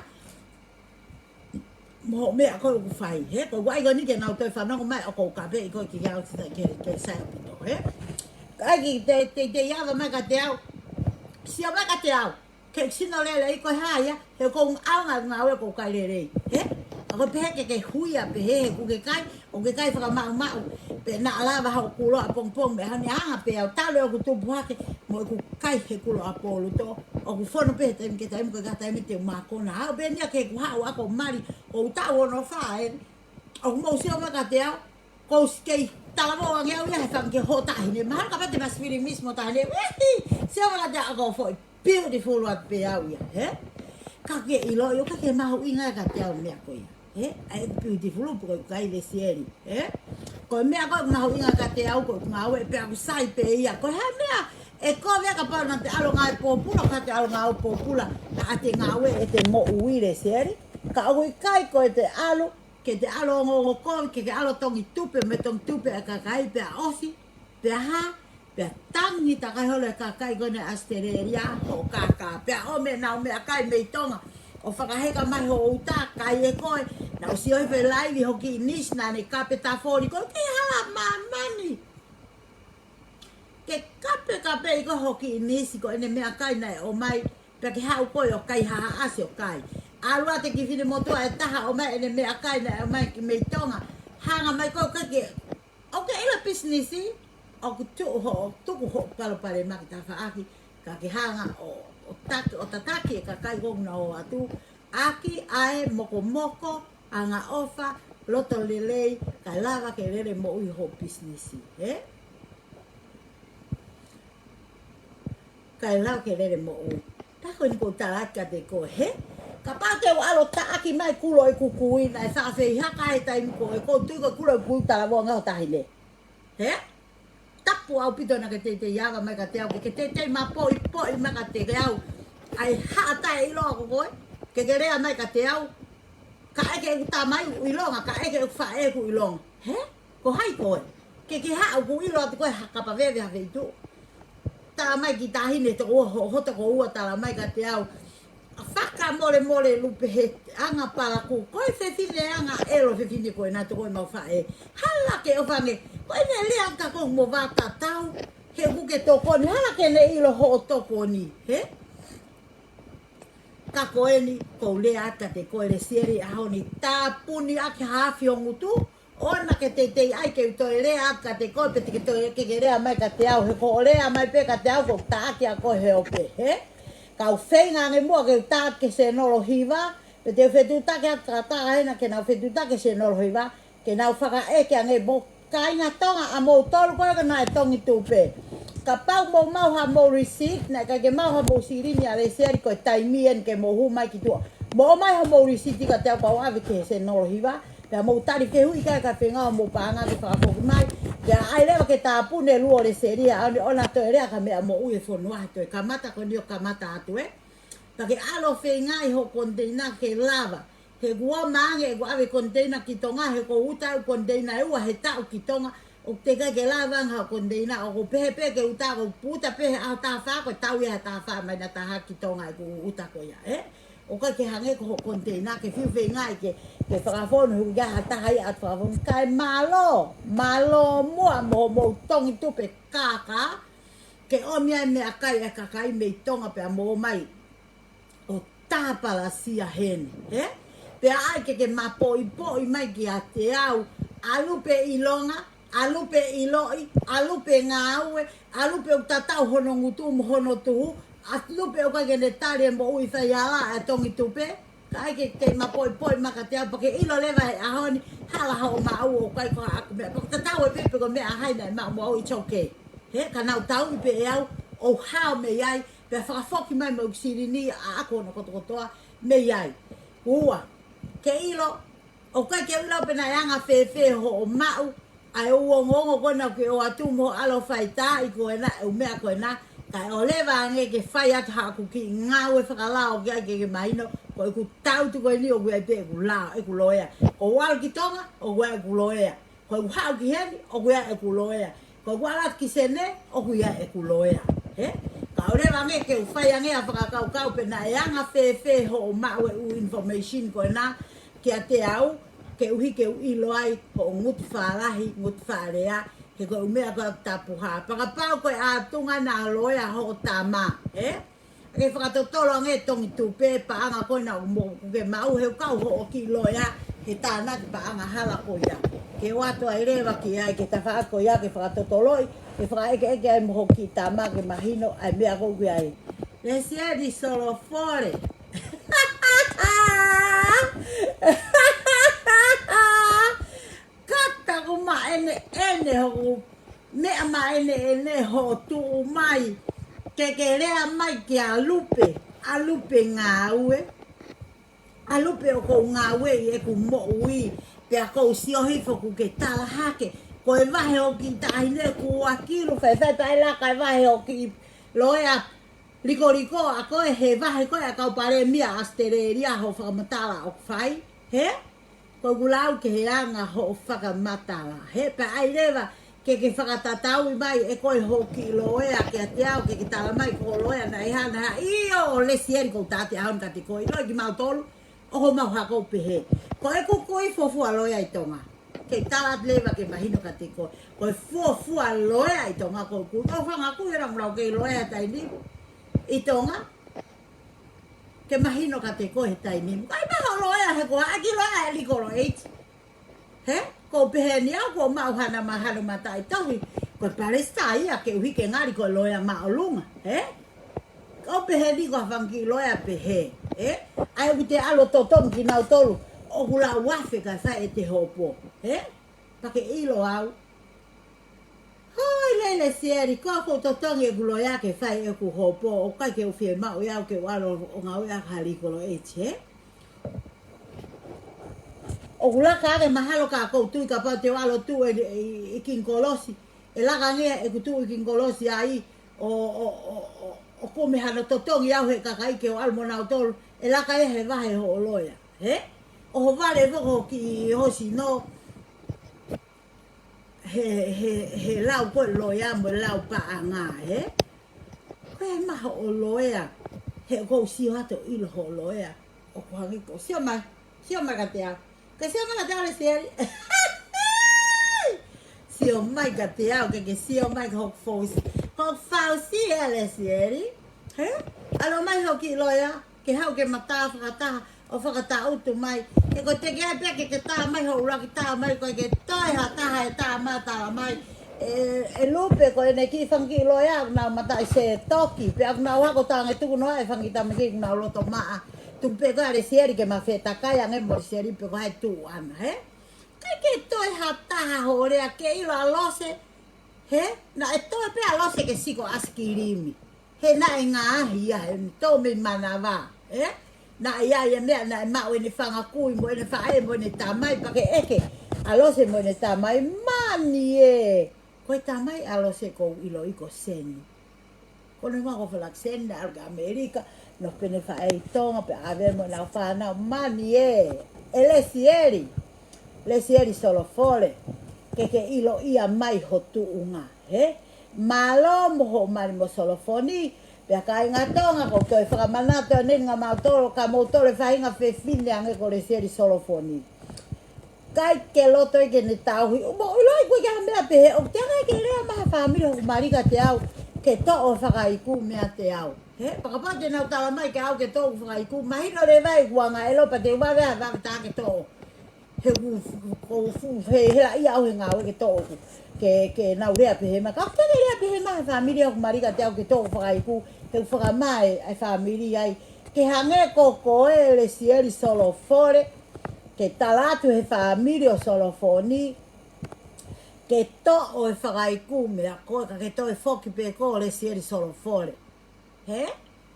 Mo e meʻa ko ē ʻoku fai, ē? Ko e ʻai ko eni ke nau toe fanongo mai ʻoku ou kapeʻi koe ki he ʻaho ni ke, ke sai ʻaupito, ē? Ka ʻai ke te, te, te ʻave mai kiate au. Sio mai kiate au. Ke sino lelei ko e hā ia, he ʻoku ou ʻaonga ngāue ʻoku ou kai lelei, ē? ʻA ko e pehē ke ke hui ā pehē, he ʻoku ke kai, ʻoku ke kai fakamaʻumaʻu, pea naʻa lava hoʻo kulo ʻapongipongi mei he ʻaho ni ʻo hangē pē au talu ʻeku tupu hake, mo ʻeku kai he kulo ʻapō ʻo loto, ʻoku fonu pē he taimi ki he taimi, ko e taha taimi te u mākona. Aʻu pē eni ia ke u haʻu ʻo ako mali, ʻo u taʻu hono fā ē, ʻoku mou sio mai kiate au, ʻoku ou kei talavou ange au ia he fanga kiʻi hoʻo taʻahine. Mahalo kapau te masi fili misi mo taʻahine, uehi! Sio mai kiate au ʻoku ou foʻi beautiful atu pē au ia, ē? Ka ke ʻilo, ʻio ka ke mahuʻinga kiate au meʻa ko ia. Ē, ʻa e beautiful pe ko e kai Lesieli, ē? Ko e meʻa ko ē mahuʻinga kiate au ko e ngāue pē ʻoku sai pē ia. Ko e hā e meʻa ʻe kovi ai kapau naʻa te ʻalu ʻo ngāue pōpula, ka te ʻalu ʻo ngāue pōpula, naʻa te ngāue ʻete moʻui Lesieli. Ka ʻoku ʻikai ko ʻete ʻalu, ke te ʻalu ʻo ongoongo kovi, ke ke ʻalu ʻo tongi tupe, mo e tongi tupe ʻa e kakai pea ʻosi, pea hā, pea tangi takai holo e kakai ko eni ʻAositelēlia, hoʻo kākā. Pea ʻomi ʻenau meʻakai mei Tonga, ʻo fakaheka mai hoʻo uta, kai ʻe koe, naʻa ku sio ʻi he laivi hoʻo kiʻi nisi naʻa ne kapeta foli, ko e kei hala māmani. Ke kapekapeʻi koe hoʻo kiʻi nisi ko ʻene meʻakai naʻe ʻomai, pea ke haʻu koe ʻo kai haʻahaʻasi ʻo kai. ʻAlu atu e kiʻi finemotuʻa ʻe taha ʻomai ʻene meʻakai naʻe ʻomai ki mei Tonga. Hanga mai koe ʻo kai ke, ʻoku ke ʻilo e pisinisi, ʻoku tuʻu hoʻo, tuku hoʻo palopalema ki tafaʻaki, ka ke hanga ʻo, ʻo taki, ʻo tataki e kakai ko ē ʻoku nau ō atu, ʻaki ʻa e mokomoko, angaʻofa, loto lelei, kae lava ke lele moʻui hoʻo pisinisi, ē? Kae lava ke lele moʻui. Pea ko eni ʻoku ou tala atu kiate koe, hē? Kapau te u ʻalu ʻo taʻaki mai kulo ʻeku kui naʻe faʻa feihaka he taimi ko ē, ʻoku ou tui ko e kulo ʻeku kui talavou ange ʻo taʻaki leva. Hē? Tapu ʻaupito naʻa ke teitei ava mai kiate au, ke ke teitei mapoʻipoʻi mai kiate au ʻa e haʻa taʻeʻiloa ko koe, ke ke lea mai kiate au, kae ʻeke ʻeku tamai ʻoku ʻilonga, kae ʻeke ʻeku faʻē ʻoku ʻilonga. Hē? Ko hai koe? Ke ke haʻu ʻoku ʻilo atu koe ha kapa veve ha feituʻu. Tala mai ki taʻahine toko ua, ho-, hoʻo toko ua tala mai kiate au, ʻa fakamolemole Lupe he anga palakū. Ko e fefine anga ʻelo fefine ko ena toko ua ʻemau faʻē. Hala ke ʻofa ange. Ko ʻene lea ka ko mo vātatau. He ʻoku ke tokoni. Hala ke ne ʻilo hoʻo tokoni. Hē? Ka ko eni, ʻoku ou lea atu kiate koe Lesieli he ʻaho ni, tāpuni ʻaki ha afi ʻo ngutu, ʻoua naʻa ke teitei ʻai ke u toe lea atu kiate koe, pe te ke toe ke ke lea mai kiate au, he ko hoʻo lea mai pē kiate au, ʻoku ou taʻaki ʻa koe he ope, hē? Ka u feinga ange muʻa ke u tā atu ki he senolo hiva, pe te u fetuʻutaki atu kātoa ena ke nau fetuʻutaki ki he senolo hiva, ke nau fakaʻeke ange mo kāinga Tonga ʻa moutolu ko ē naʻe tongi tupe. Kapau mou maʻu haʻamou receipt, naʻe ʻikai ke maʻu haʻamou silini ʻa Lesieli ko e taimi eni ke mou hū mai ki tuʻa. Mou ʻomai haʻamou receipt kiate au kau ʻave ki he senolo hiva, pea mou tali fehuʻi ki ai ka feinga homou paʻanga ke fakafoki mai. Pea ʻai leva ke tāpuni e luo ʻo Lesieli he ʻaho ni ʻoua naʻa toe lea ki ha meʻa moʻui e fonua he toe kamata ko eni ʻo kamata atu ē. Pea ke ʻalu ʻo feingaʻi hoʻo koniteina ke lava. He kuo ʻomai ange ʻeku ʻave koniteina ki Tonga, he ʻoku ou uta ʻeku koniteina ʻe ua he taʻu ki Tonga, ʻoku teʻeki ai ke lava ange ha koniteina, ʻoku ou pehē pē ke uta, ʻoku ou uta pē he ʻaho taha fā, ko e tau ia he taha fā mai na taha ki Tonga ʻeku uta ko ia, ē? ʻOku ʻikai ke hangē ko hoʻo koniteina, ke fiu feingaʻi ke, ke fakafonu, he ʻoku ʻikai ha taha ia ʻoku fakafonu, kae mālō, mālō muʻa mo hoʻomou tongi tupe kākā, ke ʻomi ai meʻakai e kakai mei Tonga pea mou ō mai ʻo tāpalasia heni, hē? Pea ʻai ke ke mapoʻipoʻi mai kiate au, ʻa Lupe ʻilonga, ʻa Lupe ʻiloʻi, ʻa Lupe ngāue, ʻa Lupe ʻoku tatau hono ngutu mo hono tuhu, ʻa Lupe ʻoku ʻikai ke ne tali e moʻui faihala ʻa e tongi tupe, kae ʻai ke ke mapoʻipoʻi mai kiate au, pea ke ʻilo leva he ʻaho ni, hala hoʻo maʻu ʻoku ʻikai ko haʻaku meʻa, pea ʻoku tatau ai pē pe ko e meʻa ʻa hai naʻe maʻu mo au, it's okay. Hē, ka nau tauʻi pē ʻe au, ʻo u hao mei ai, pea fakafoki mai mo ʻeku silini ʻaʻaku hono kotokotoa mei ai. Ua, ke ʻilo, ʻoku ʻikai ke u ʻilo pe naʻe anga fēfē hoʻo maʻu ʻa e ongoongo ko ena ʻoku ke ō atu mo hoʻo ʻalu ʻo faitaaʻi ko ena, ʻū meʻa ko ena, kae ʻoua leva ange ke fai atu haʻaku kiʻi ngāue fakalao ki ai ke ke mahino, ko ʻeku tautu ko eni ʻoku ʻi ai pē ʻeku lao, ʻeku loea. ʻOku ou ʻalu ki Tonga, ʻoku ʻi ai ʻeku loea. ʻOku ou haʻu ki heni, ʻoku ʻi ai ʻeku loea. ʻOku ou ʻalu atu ki Senē, ʻoku ʻi ai ʻeku loea. Hē? Ka ʻoua leva ange ke u fai ange ha fakakaukau pe naʻe anga fēfē hoʻo maʻu e ʻū information ko ena kiate au, koeʻuhi ke u ʻilo ai hoʻo ngutu fālahi, ngutu faʻa lea, he ko e ʻū meʻa ko ē ʻoku tapu hā. Pea kapau ko e ʻātunga naʻa loea hoʻo tama, hē? Ke fakatotolo ange tongi tupe paʻanga ko ena ʻoku mo-, ʻoku ke maʻu, he ʻoku kau hoʻo kiʻi loea he tānaki paʻanga hala ko ia. Ke ʻoatu ai leva ki ai ki he tafaʻaki ko ia ke fakatotoloʻi, ke fakaʻekeʻeke ai mo hoʻo kiʻi tama ke mahino ʻa e meʻa ko ē ʻoku ʻi ai. Lesieli Solofole. Kata ʻoku māʻeneʻene hoku meʻa, māʻeneʻene hoʻo tuʻu mai ke ke lea mai kia Lupe, ʻa Lupe ngāue, ʻa Lupe ʻoku ou ngāueʻi ʻeku moʻui, pea ʻoku ou sio hifo ʻoku ke tala hake, ko e vahe hoʻo kiʻi taʻahine kuo ʻaki lu faifai pae laka e vahe hoʻo kiʻi loea likoliko ʻa koe he vahe ko ē ʻa e kau palēmia ʻAositelēlia hoʻo fakamatala ʻoku fai, hē? Ko ʻeku lau ki he anga hoʻo fakamatala. Hē, pea ʻai leva ke ke fakatatauʻi mai ʻe koe hoʻo kiʻi loea kiate au, ke ke tala mai ko hoʻo loea naʻe hā, naʻe hā. ʻIo, Lesieli, ʻoku ou tala atu he ʻaho ni kiate koe, ʻiloʻi kimautolu, ʻoku mau hako pehē. Ko ʻeku kui fuofua loea ʻi Tonga. ke tala atu leva ke mahino kiate koe. Ko e fuofua loea ʻi Tonga ko ē, ʻoku ou fanga kui ʻe lau lau kei loea he taimi ni ʻi Tonga. Ke mahino kiate koe he taimi ni. ʻIkai maʻu loea he ko e ʻaki loea e legal age. He? ʻOku ou pehē ni au ʻoku ou maʻu hano mahalo mataʻitohi. Ko e palesitā ia ke ʻuhi ke ngali ko e loea māʻolunga. He? ʻOku ou pehē ni ko e fanga kiʻi loea pehē. He? ʻA ia ʻoku te ʻalu ʻo totongi kinautolu ʻoku lau afe kae fai ʻete hopo. He? Pea ke ʻilo au. Hoi, Lesieli, ko ʻeku totongi ʻeku loea ke fai ʻeku hopo, ʻoku ʻikai ke u fiemaʻu ia ke u ʻalu ʻo ngāue ʻaki ha legal age, he? ʻOku laka ange mahalo ka ʻoku ou tui kapau te u ʻalu ʻo tuʻu ʻi, ʻi, ʻi King Kolosi. ʻE laka ange ʻeku tuʻu ʻi King Kolosi ai, ʻo, ʻo, ʻo, ʻo, ʻo kumi hano totongi au he kakai ke u ʻalu mo nautolu. ʻE laka ia he vahe hoʻo loea, he? ʻO hoʻo vale foki ho kiʻi hosino. He, he, he lau ko e loea mo e lau paʻanga, he? Ko e maʻu hoʻo loea, he ʻoku ou sio atu ʻo ʻilo hoʻo loea. ʻOku hangē ko, sio mai, sio mai kiate au. Ke sio mai kiate au Lesieli. Sio mai kiate au, ke, ke sio mai ki hoku fausi. Hoku fausi ē Lesieli. He? ʻAlu mai hoʻo kiʻi loea. Ke haʻu ke ma tā fakataha, ʻo fakatāʻutu mai. He ko e teʻeki ai pē ke ke tā mai hoʻo ʻuluaki tā mai, ko e ke toe ha taha ʻe tā mai, tala mai. ʻE, ʻe Lupe ko ʻene kiʻi fanga kiʻi loea, ʻoku nau mataʻi sētoki, pea ʻoku nau hako tange tuku noa e fanga kiʻi tamaiki ʻoku nau loto maʻa. Tuku pē ko ē ʻa Lesieli ke ma fetakai ange mo Lesieli pe ko hai tuʻu ʻana, he? ʻIkai ke toe ha taha hoʻo lea ke ʻilo ʻa Lose, he? Naʻe toe pē ʻa Lose ke siko ʻaisikilimi. He naʻe ngaahi ia, he tō mei manava, ē? Naʻe ʻi ai e meʻa, naʻe maʻu ʻene fanga kui, mo ʻene faʻē, mo ʻene tamai, pea ke ʻeke ʻa Lose mo ʻene tamai, mani ē. Ko e tamai ʻa Lose ʻoku ou ʻiloʻi ko Seni. Ko ʻene fanga ko Felakiseni, naʻe ʻalu ki ʻAmelika, nofo pē ʻene faʻē ʻi Tonga, pea ʻave mo ʻenau fānau, mani ē. ʻE Lesieli, Lesieli Solofole, ke ke ʻiloʻi mai ho tuʻunga, he? Mālō mo hoʻo mali mo Solofoni, pea kāinga Tonga, ʻoku ou toe fakamanatu ʻeni kia moutolu, ka moutolu e faʻahinga fefine hangē ko Lesieli Solofoni. ʻIkai ke loto ia ke ne tauhi, ʻo mo ʻiloʻi ʻoku ʻikai ha meʻa pehē, ʻoku teʻeki ai ke lea mai ha fāmili hoku mali kiate au, ke toʻo fakaiku meiate au. He, pea kapau te nau tala mai kia au ke toʻo fakaiku, mahino leva ʻeku angaʻelo pea te u vave ʻa vave tā ke toʻo. He ʻoku, ʻoku, ʻoku, he, helaʻia au he ngāue ke toʻo ʻoku, ke, ke nau lea pehē mai. Ka ʻoku teʻeki lea pehē mai he fāmili ʻoku mali kiate au ke toʻo fakaiku, he ʻoku fakamā e fāmili ai. Ke hangē ko koe Lesieli Solofole, ke tala atu he fāmili ʻo Solofoni, ke toʻo e fakaiku meia koe, ka ke toe foki pē koe Lesieli Solofole. He?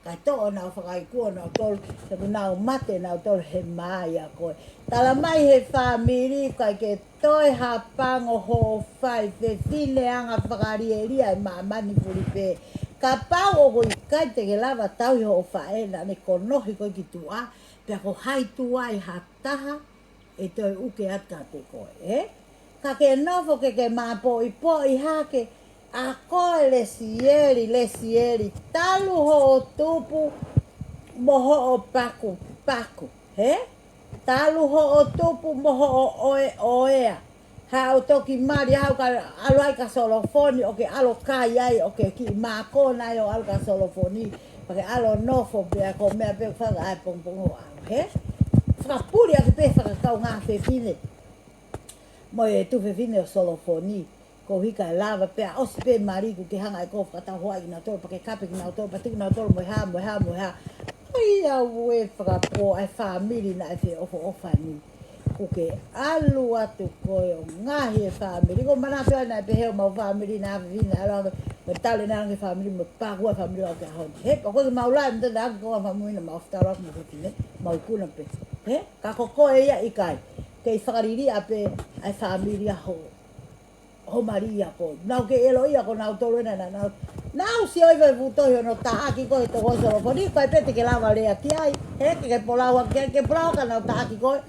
Kae toʻo ʻenau fakaiku ʻonautolu, he kuo nau mate nautolu he mā ia koe. Tala mai he fāmili, ʻikai ke toe ha pango hoʻo fai, fefine anga fakalielia ʻi māmani fuli pē. Kapau ʻoku ʻikai te ke lava tauhi hoʻo faʻē naʻa ne konohi koe ki tuʻa, pea ko hai tuai ha taha ʻe toe uke atu kiate koe, ē? Ka ke nofo ke ke māpoʻipoʻi hake, ʻa koe Lesieli, Lesieli, talu hoʻo tupu mo hoʻo pakupaku, he? Talu hoʻo tupu mo hoʻo ʻoeʻoea. Haʻu toki mali, haʻu ka ʻalu ai kia Solofoni ʻo ke ʻalu ʻo kai ai ʻo ke kiʻi mākona ai ʻo ʻalu kia Solofoni. Pea ke ʻalu ʻo nofo pea ko e meʻa pē ʻoku fai ʻa e pongipongi ʻo ʻalu, he? Fakapuli ʻaki pē fakakaungā fefine mo e tuofefine ʻo Solofoni. Ko e hā kae lava pea ʻosi pē mali kuo ke hanga ʻe koe ʻo fakatau hoaʻi kinautolu, pea ke kape kinautolu, pea tuku kinautolu mo e hā, mo e hā, mo e hā. ʻAi, auē fakapō, ʻa e fāmili naʻe feʻofoʻofani. Kuo ke ʻalu atu koe ʻo ngaohi e fāmili. ʻOku ou manatu ai naʻe pehē homau fāmili naʻe fefine ʻalu ange, mo e tale naʻe ange fāmili, mo e pākua fāmili ʻo ke ʻaho ni. He, pea ko e kiʻi maula e mta daki ko e fāmili naʻa mau fetaulaki mo e fefine, mau ikuna pē. He, ka ko koe ia ʻikai. Kei fakaliliʻa pē ʻa e fāmili ʻa ho, ho mali ʻa koe. Naʻa ke ʻiloʻi ʻa koe naʻa nau tolu ena naʻa nau, naʻa nau sio ʻi he fuʻu tohi ʻo nau taʻaki koe he toko Solofoni, ʻikai pē te ke lava lea ki ai. He, ke ke folau ʻaki, ke folau ka nau taʻaki koe.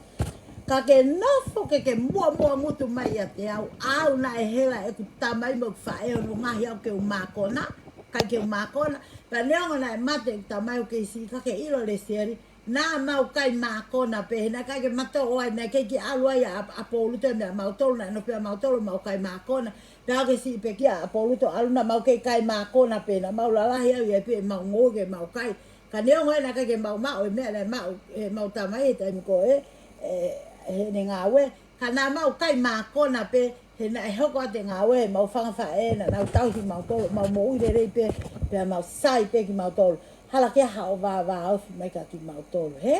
Ka ke nofo ke ke muʻomuʻa ngutu mai ʻiate au, ʻa au naʻe hela ʻeku tamai mo ʻeku faʻē ʻo nau ngaohi au ke u mākona, ʻikai ke u mākona. Pea neongo naʻe mate ʻeku tamai ʻoku kei siʻi ka ke ʻilo Lesieli, Naʻa mau kai mākona pē, he naʻe ʻikai ke matoʻo ai, naʻe kei ʻalu ai ʻa, ʻa Pōluto mo mautolu, naʻe nofo pē ʻa mautolu ʻo mau kai mākona. Pea ʻoku ke siʻi pē kia ʻa Pōluto ʻalu, naʻa mau kei kai mākona pē, naʻa mau lalahi au ia pē mau ngoue ke mau kai. Ka neongo ē naʻe ʻikai ke mau maʻu e meʻa naʻe maʻu ʻe heʻemau tamai he taimi ko ē, ʻe, heʻene ngāue. Ka naʻa mau kai mākona pē, he naʻe hoko atu e ngāue, mau fanga faʻē, naʻa nau tauhi mautolu, mau moʻui lelei pē, pea mau sai pē kimautolu. Hala ke ʻi ai haʻo vāvāofi mai kia kimautolu, hē?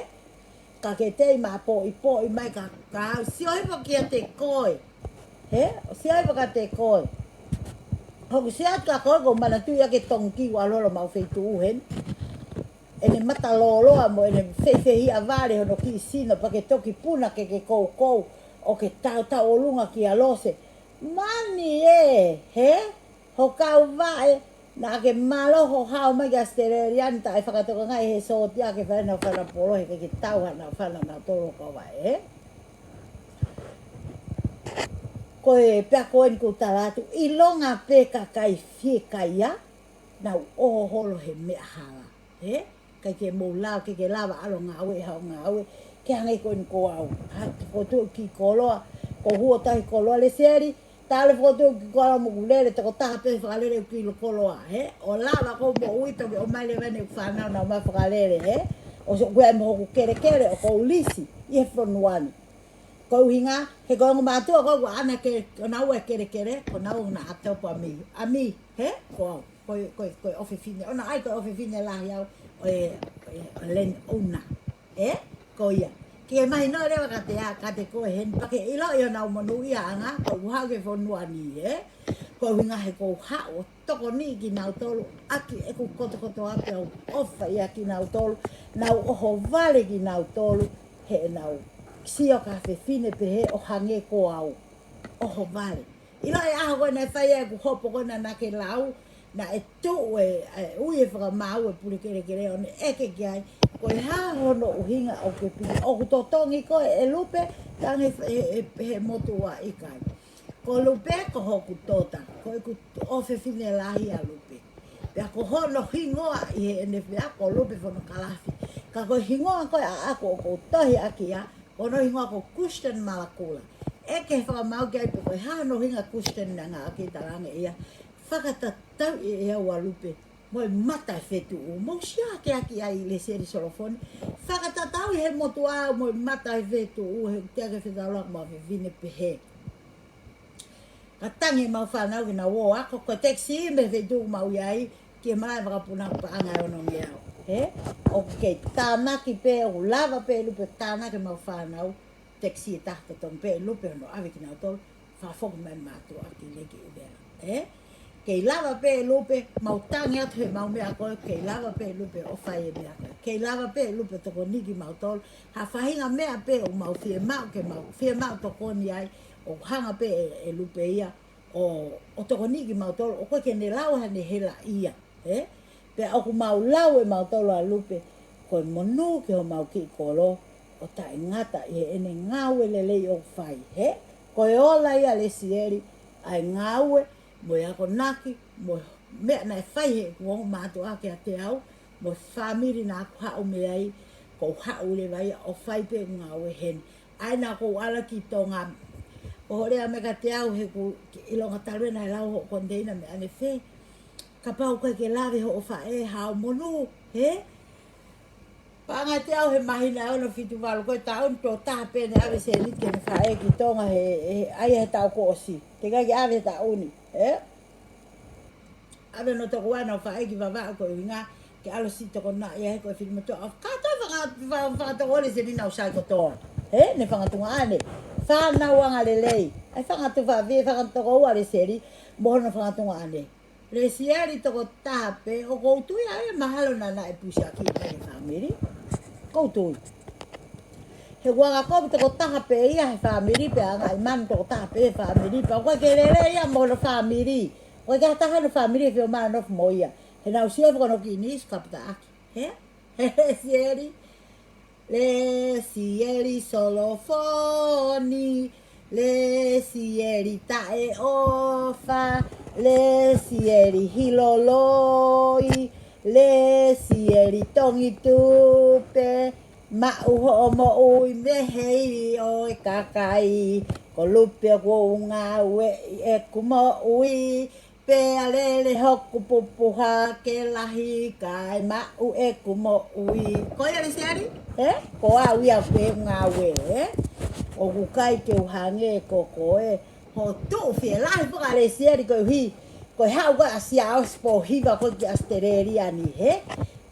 Ka ke tei mapoʻipoʻi mai ka, ka u sio hifo kiate koe. Hē? U sio hifo kiate koe. Hoku sio atu kia koe ʻoku ou manatuʻi ʻa e tongi ʻoku ʻalu holo ʻemau feituʻu heni. ʻEne mata lōloa mo ʻene feifehiʻa vale hono kiʻi sino pea ke toki puna ke ke koukou ʻo ke tautau ʻolunga kia Lose. Mani ē, hē? Ho kau vaʻe, naʻa ke mālō hoʻo hao mai ki ʻAositelēlia ni taʻe fakatokangaʻi he sōtia ke fai ʻenau fana polo he ke ke tau haʻanau fana nautolu ho kau vaʻe, hē? Ko e pea ko eni ʻoku ou tala atu, ʻilonga pē kakai fiekaia, nau ō holo he meʻa hala, hē? ʻIkai ke mou lava, ke ke lava ʻalu ʻo ngāue, haʻo ngāue, ke hangē ko eni ko au. Ha, ko e fokotuʻu kiʻi koloa, ʻoku ou huo tahi koloa Lesieli, tala fokotuʻu kiʻi koloa mo ʻeku lele, tokotaha pē fakalele ʻeku kiʻi koloa, hē? ʻO lava ʻeku moʻui toki ʻomai leva ʻeku fānau naʻa mau fakalele, hē? ʻO sio ʻoku ʻi ai mo hoku kelekele ʻoku ou lisi ʻi he fonua ni. Ko e ʻuhinga, he ko e ongo mātuʻa ko ē ʻoku ʻaʻana ke, ko ʻenau ʻū kelekele, ko ʻenau ʻū ʻato pē ʻa mi. ʻA mi, hē? Ko au, ko e, ko e, ko e ʻofefine. ʻOua naʻa ʻai ko e ʻofefine lahi au, ʻo e, ʻo e, ʻo e land owner. Hē? Ko ia. Ke mahino leva kiate au, kiate koe heni, pea ke ʻiloʻi honau monūʻiaʻanga, ko ʻeku haʻu ki he fonua ni, hē? Ko e ʻuhinga he ʻoku ou haʻu ʻo tokoniʻi kinautolu, ʻaki ʻeku kotokotoa pea u ʻofa ʻia kinautolu, nau ʻohovale kinautolu, heʻenau sio ki ha fefine pehē ʻo hangē ko au. ʻOhovale. ʻIloʻi e ʻaho ko ē naʻe fai ai ʻeku hopo ko ē naʻa ke lau, naʻe tuʻu e, e ui e fakamaau e pule kelekele ʻo ne ʻeke ki ai, ko e hā hono ʻuhinga ʻoku ke piki, ʻoku totongi koe ʻe Lupe, tangi he, he, he motuʻa ʻikai. Ko Lupe ko hoku tota, ko ʻeku ʻofefine lahi ʻa Lupe. Pea ko hono hingoa ʻi heʻene fea ko Lupe Fonokalafi. Ka ko e hingoa ko ē ʻaʻaku ʻoku ou tohi ʻaki ia, ko hono hingoa ko Christian Malakula. ʻEke he fakamaau ki ai pe ko e hā hono ʻuhinga Christian naʻa ngāueʻaki, talaange ʻe ia, fakatatau ʻe au ʻa Lupe mo e mata e fetuʻu. Mou sio hake ʻaki ai Lesieli Solofoni. Fakatatau ʻi he motuʻa mo e mata e fetuʻu, he ʻoku teʻeki ke fetaulaki mo ha fefine pehē. Ka tangi ʻemau fānau ke nau ō ako, ko e taxi mei he feituʻu ʻoku mau ʻi ai, ki he malaʻe vakapuna paʻanga ʻe ono ngeau. Hē? ʻOku kei tānaki pē, ʻoku lava pē ʻe Lupe tānaki ʻemau fānau, taxi ʻe taha totongi pē ʻe Lupe hono ʻave kinautolu, fakafoki mai mātuʻa ki Leki ʻUvea. Hē? Kei lava pē ʻe Lupe, mau tangi atu heʻemau meʻa ko ē, kei lava pē ʻe Lupe ʻo fai e meʻa ko ē. Kei lava pē ʻe Lupe tokoniʻi kimautolu, ha faʻahinga meʻa pē ʻoku mau fiemaʻu, ke mau fiemaʻu tokoni ai, ʻoku hanga pē ʻe, ʻe Lupe ia ʻo, ʻo tokoniʻi kimautolu, ʻoku ʻikai ke ne lau haʻane helaʻia, hē? Pea ʻoku mau lau ʻe mautolu ʻa Lupe, ko e monū ki homau kiʻi kolo, ʻo taʻengata ʻi heʻene ngāue lelei ʻoku fai, hē? Ko e ola ia Lesieli, ʻa e ngāue, mo e akonaki, mo e meʻa naʻe fai heʻeku ongo mātuʻa kiate au, mo e fāmili naʻa ku haʻu mei ai, ʻoku ou haʻu leva ia ʻo fai pē ʻeku ngāue heni. ʻA ia naʻa ku ʻalu ki Tonga. ʻO hoʻo lea mai kiate au he ʻoku ʻilonga talu ē naʻe lau hoʻo koniteina mei ʻanefē. Kapau ʻoku ʻikai ke lave hoʻo faʻē haʻo monū, hē? Paʻanga ʻiate au he māhina ʻe ono fitu valu ko e taʻu ni, tokotaha pē naʻe ʻave sēniti ki heʻene faʻē ki Tonga he, he, ʻa ia he taʻu kuo ʻosi. Teʻeki ke ʻave he taʻu ni, hē? ʻAve hono tokoua ʻenau faʻē ki Vavaʻu ko e ʻuhinga ke ʻalu ʻo siʻi tokonaʻi ia he ko e fili motuʻa. Kātoa fanga, fa-, fanga toko ua Lesieli naʻa nau sai kotoa. Hē, ne fanga tuongaʻane. Fānau angalelei. ʻAi fanga tufa vi, fanga toko ua Lesieli, mo hono fanga tuongaʻane. Lesieli tokotaha pē, ʻoku ou tui ʻa e mahalo naʻa naʻe pusiaki mai e fāmili. ʻOku ou tui. He ʻoku anga kovi tokotaha pē ia he fāmili, pea anga ʻi manu tokotaha pē he fāmili, pea ʻoku ʻikai ke lelei ia mo hono fāmili. ʻOku ʻikai ke ʻi ai ha taha hono fāmili ʻe fiemaʻu ʻo nofo mo ia. He naʻa ku sio hifo ki hono kiʻi niisi, kaputaʻaki. Hē? He, he, Lesieli. Lesieli Solofoni, Lesieli Taʻeʻofa, Lesieli Hiloloi, Lesieli Tongitupe, Maʻu hoʻo moʻui mei he ivi ʻo e kakai. Ko Lupe ʻoku ou ngāueʻi ʻeku moʻui. Pea lele hoku pupuha ke lahi kae maʻu ʻeku moʻui. Ko ia Lesieli? Ē? Ko au ia pē ngāue, ē? ʻOku ʻikai ke u hangē ko koe. Hoʻo tuʻu fielahi pē ʻa Lesieli koeʻuhi ko e haʻu ko ē ʻa Siaosi Pōhiva ko ē ki ʻAositelēlia ni, hē?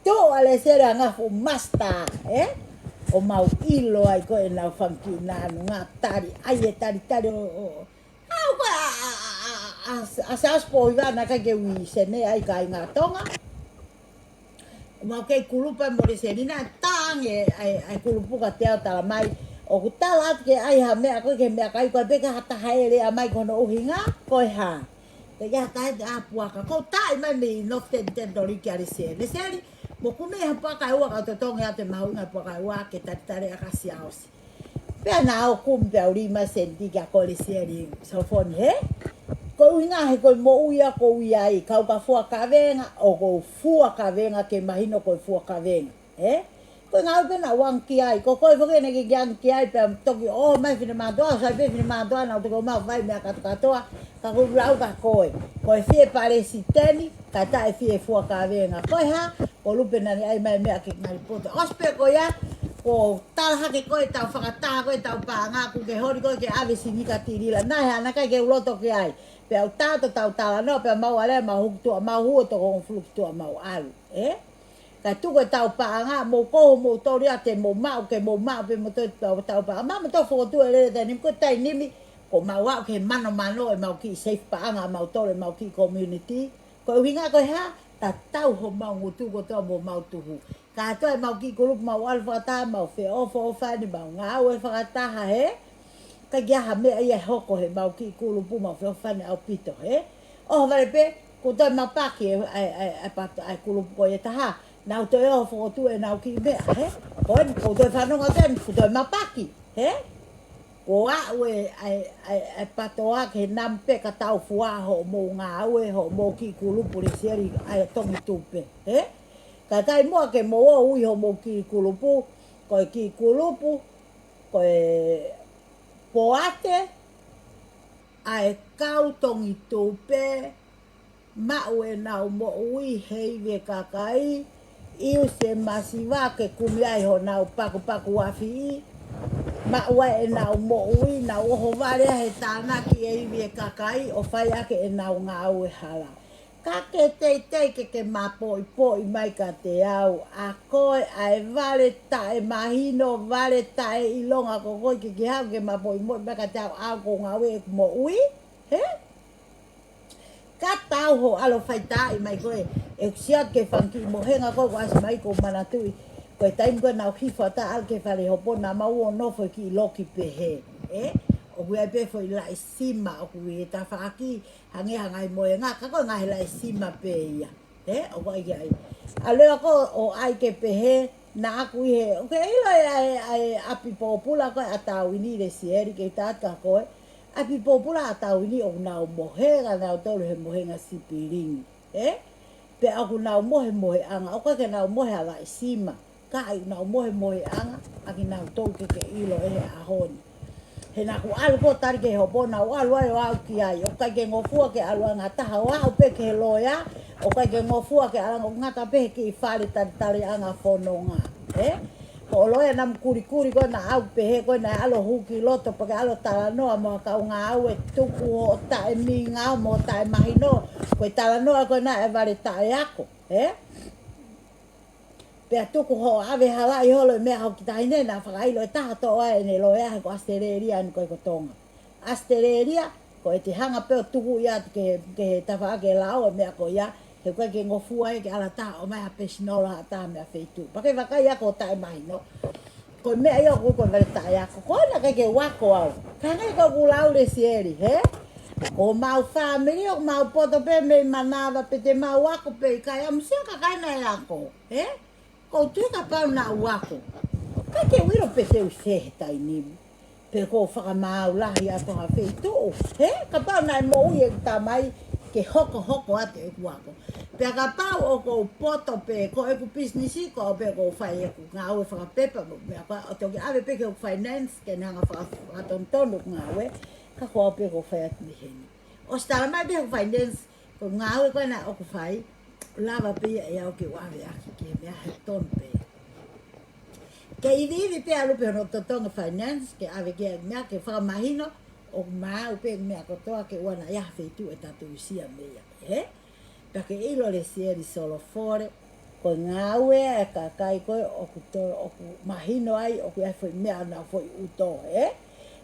Tuʻu ʻa Lesieli ʻo ngafu master, ē? ʻO mau ʻilo ai ko ē ʻenau fanga kiʻi nānunga tali, ʻai e talitali ʻo, ʻo, ʻo. Haʻu ko ē ʻa, ʻa, ʻa, ʻa, ʻa, ʻa Siaosi Pōhiva naʻe ʻikai ke ui sene ai kāinga Tonga. Mau kei kulupu ai mo Lesieli naʻe tā ange ʻa e, ʻa e kulupu kiate au, tala mai ʻoku tala atu ke ʻai ha meʻa ko ē ki he meʻakai, ko e pē ka ha taha ʻe lea mai ko hono ʻuhinga, ko e hā? Pea ke ha taha ʻe ʻā puaka. Ko u taaʻi mai mei North Ten-, Territory kia Lesieli. Lesieli, mou kumi ha puaka ʻe ua ka u totongi atu e mahuʻinga e puaka ʻe ua ke talitali ʻaki ʻa Siaosi. Pea naʻa ku kumi pē au lima senti kia koe Lesieli Solofoni, hē? Ko e ʻuhinga he ko e moʻui ia ʻoku ou ʻi ai, kau ka fua kavenga, ʻoku ou fua kavenga ke mahino ko e fua kavenga, hē? Ko e ngāue pē naʻa ku angi ki ai, ko koe foki naʻe ʻikai ke ke angi ki ai, pea toki ō mai finemātuʻa, sai pē finemātuʻa, naʻa ku toki ō mai ʻo fai meʻa kātoa kātoa, ka ko u lau kia koe. Ko e fie palesiteni, kae taʻe fie fua kavenga. Ko e hā? Ko Lupe naʻa ne ʻai mai e meʻa ke ngali poto. ʻOsi pē ko ia, ko u tala hake ko ē ʻetau fakataha ko ē ʻetau paʻanga, kuo ke holi ko ē ke ʻave sinika tilila. Naʻe hā, naʻe ʻikai ke u loto ki ai. Pea u tā atu ʻetau talanoa, pea mau ʻalu ʻo mau hū ki tuʻa, mau hū ʻo toko hongofulu ki tuʻa mau ʻalu, ē? Kae tuku ʻetau paʻanga, mou kou mou toli ʻa te mou maʻu, ke mou maʻu pē moutolu ʻetau, ʻetau paʻanga. Maʻu moutolu fokotuʻu e lele taimi ni, ko e taimi ni, ko mau aʻu ki he manomano ʻemau kiʻi safe paʻanga ʻamautolu, ʻemau kiʻi community. Ko e ʻuhinga ko e hā? Tatau homau ngutu kotoa mo homau tuhu. Kātoa ʻemau kiʻi kulupu mau ʻalu fakataha, mau feʻofoʻofani, mau ngāue fakataha, hē? ʻIkai ke ʻi ai ha meʻa ia ʻe hoko heʻemau kiʻi kulupu, mau feʻofoʻofani ʻaupito, hē? ʻOhovale pē, kuo toe mapaki e, e, e, e pat-, e kulupu ko ia ʻe taha. Nau toe ō ʻo fokotuʻu ʻenau kiʻi meʻa, hē? Ko eni, kuo toe fanongo atu eni, kuo toe mapaki, hē? Kuo aʻu e, e, e, e PATOA ki he nami pē ka tau fua hoʻomou ngāue, hoʻomou kiʻi kulupu Lesieli ʻa e Tongitupe, hē? Ka ʻikai muʻa ke mou ō ʻo ui hoʻomou kiʻi kulupu, ko e kiʻi kulupu, ko e poate ʻa e kau Tongitupe, maʻu ʻenau moʻui he ivi ʻo e kakai, ʻi he masiva ke kumi ai honau pakupaku afi, maʻu ai ʻenau moʻui, nau ʻohovale ai he tānaki e ivi ʻo e kakai, ʻo fai ʻaki ʻenau ngāue hala. Ka ke teitei ke ke mapoʻipoʻi mai kiate au, ʻa koe ʻa e vale taʻemahino, vale taʻeʻilonga ko koe ke ke haʻu ke mapoʻipoʻi mai kiate au, ʻa ʻeku ngāue ʻeku moʻui, hē? Ka tau hoʻo ʻalu ʻo faitaaʻi mai koe, ʻeku sio atu ki he fanga kiʻi mohenga ko ē kuo ʻasi mai, ʻoku ou manatuʻi, ko e taimi ko ē naʻa ku hifo atu ʻo ʻalu ki he fale hopo naʻa mau ō ʻo nofo he kiʻi loki pehē, ē? ʻOku ʻi ai pē foʻi laʻi sima ʻoku ʻi he tafaʻaki, hangē ha ngaahi mohenga, ka ko e ngaahi laʻi sima pē ia. Ē, ʻoku ʻi ai. ʻAlu ʻo ako ʻo ʻai ke pehē, naʻa ku ʻi he, ʻoku ke ʻilo e, ʻa e, ʻa e ʻapi pōpula ko ē ʻa Tauini Lesieli, ke u tala atu kia koe. ʻApi pōpula ʻa Tauini ʻoku nau mohe, ka nautolu he mohenga sipilingi. Ē? Pea ʻoku nau mohe moheʻanga, ʻoku ʻikai ke nau mohe ʻa e laʻi sima. Ka ʻi heʻenau mohe moheʻanga, ʻa kinautolu ke ke ʻilo ʻi he ʻaho ni. He naʻa ku ʻalu ko ē ʻo tali ki he hopo naʻa ku ʻalu ai ʻo aʻu ki ai. ʻOku ʻikai ke ngofua ke ʻalu ʻa e ngataha ʻo aʻu pē ki he loea, ʻoku ʻikai ke ngofua ke ʻalu ʻo ngata pē he kiʻi fale talitaliʻanga fononga. Ē? Ko e loea naʻa mo kulikuli ko ē naʻa aʻu pehē ko ē naʻe ʻalu ʻo hū ki loto pea ke ʻalu ʻo talanoa mo ha kau ngāue tuku hoʻo taʻemingao mo taʻemahino. Ko e talanoa ko ē naʻe vale taʻeako. Ē? Pea tuku hoʻo ʻave halaʻi holo e meʻa hoʻo kiʻi taʻahine naʻa fakaʻilo ʻe taha toʻo ai ʻene loea he ko ʻAositelēlia eni ko ē ko Tonga. ʻAositelēlia, ko e te hanga pē ʻo tuku ia ke, ke tafaʻaki e lao e meʻa ko ia, he ʻoku ʻikai ke ngofua ia ke ʻalu ha taha ʻo ʻomai ha pēsinola ha taha mei ha feituʻu. Pea ke vakai ʻa hoʻo taʻemahino. Ko e meʻa ia ʻoku ui ko e vale taʻeako. Ko ena ʻikai ke u ako au. Ka hangē ko ʻeku lau Lesieli, hē? Ko homau fāmili ʻoku mau poto pē mei manava pē te mau ako pē ʻikai ʻamusia kakai naʻe ako. Ē? Ko u tui kapau naʻa u ako. ʻIkai ke u ʻilo pe te u ʻi fē he taimi ni. Pe ʻoku ou fakamaau lahi atu ha feituʻu. Ē? Kapau naʻe moʻui ʻeku tamai, ke hokohoko atu ʻeku ako. Pea kapau ʻoku ou poto pē ko ʻeku pisinisi, ko au pē ʻoku ou fai ʻeku ngāue fakapepa mo e meʻa ko ē, ʻo toki ʻave pē ki hoku finance, ke ne hanga faka-, fakatonutonu ʻeku ngāue, ka ko au pē ʻoku ou fai atu mei heni. ʻOsi tala mai pē hoku finance, ko e ngāue ko ena ʻoku fai, lava pē ia ʻe au ke u ʻave ʻaki ki he meʻa he tonu pē. Ke iviivi pē ʻalu pē hono totongi finance, ke ʻave ki he meʻa ke fakamahino, ʻoku maau pē meʻa kotoa ke ʻoua naʻa ʻi ai ha feituʻu ʻe tatu uesia mei ai, hē? Pea ke ʻilo Lesieli Solofoni, ko e ngāue ʻa e kakai ko ē ʻoku to-, ʻoku mahino ai, ʻoku ʻi ai foʻi meʻa ʻenau foʻi ʻuto, hē?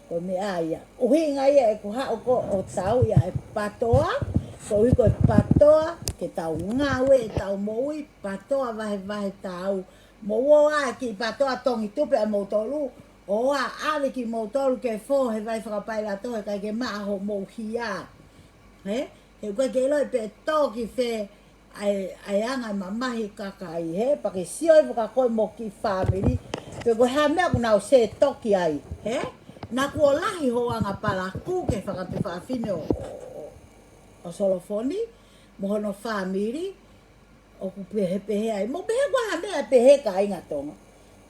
Ko e meʻa ia. ʻUhinga ia ʻeku haʻu ko ē ʻo tauʻi ʻa e PATOA, koeʻuhi ko e PATOA, ke tau ngāue ʻetau moʻui, PATOA vahevahe tau, mou ō ā ki PATOA tongi tupe ʻa moutolu, ʻo ʻave kimoutolu ke fō he vai fakapailato he ʻikai ke maʻa hoʻomou hia. Hē? He ʻoku ʻikai ke ʻiloʻi pe tō ki fē ʻa e, ʻa e anga e mamahi kakai, hē? Pea ke sio ʻi fakakoe mo e kiʻi fāmili, pe ko e hā e meʻa ʻoku nau sētoki ai, hē? Naʻa kuo lahi hoʻo anga palakū ki he fanga tuofāfine ʻo, ʻo, ʻo, ʻo Solofoni, mo hono fāmili, ʻoku pehē pehē ai. Mou pehē kuo ʻi ai ha meʻa pehē kāinga Tonga.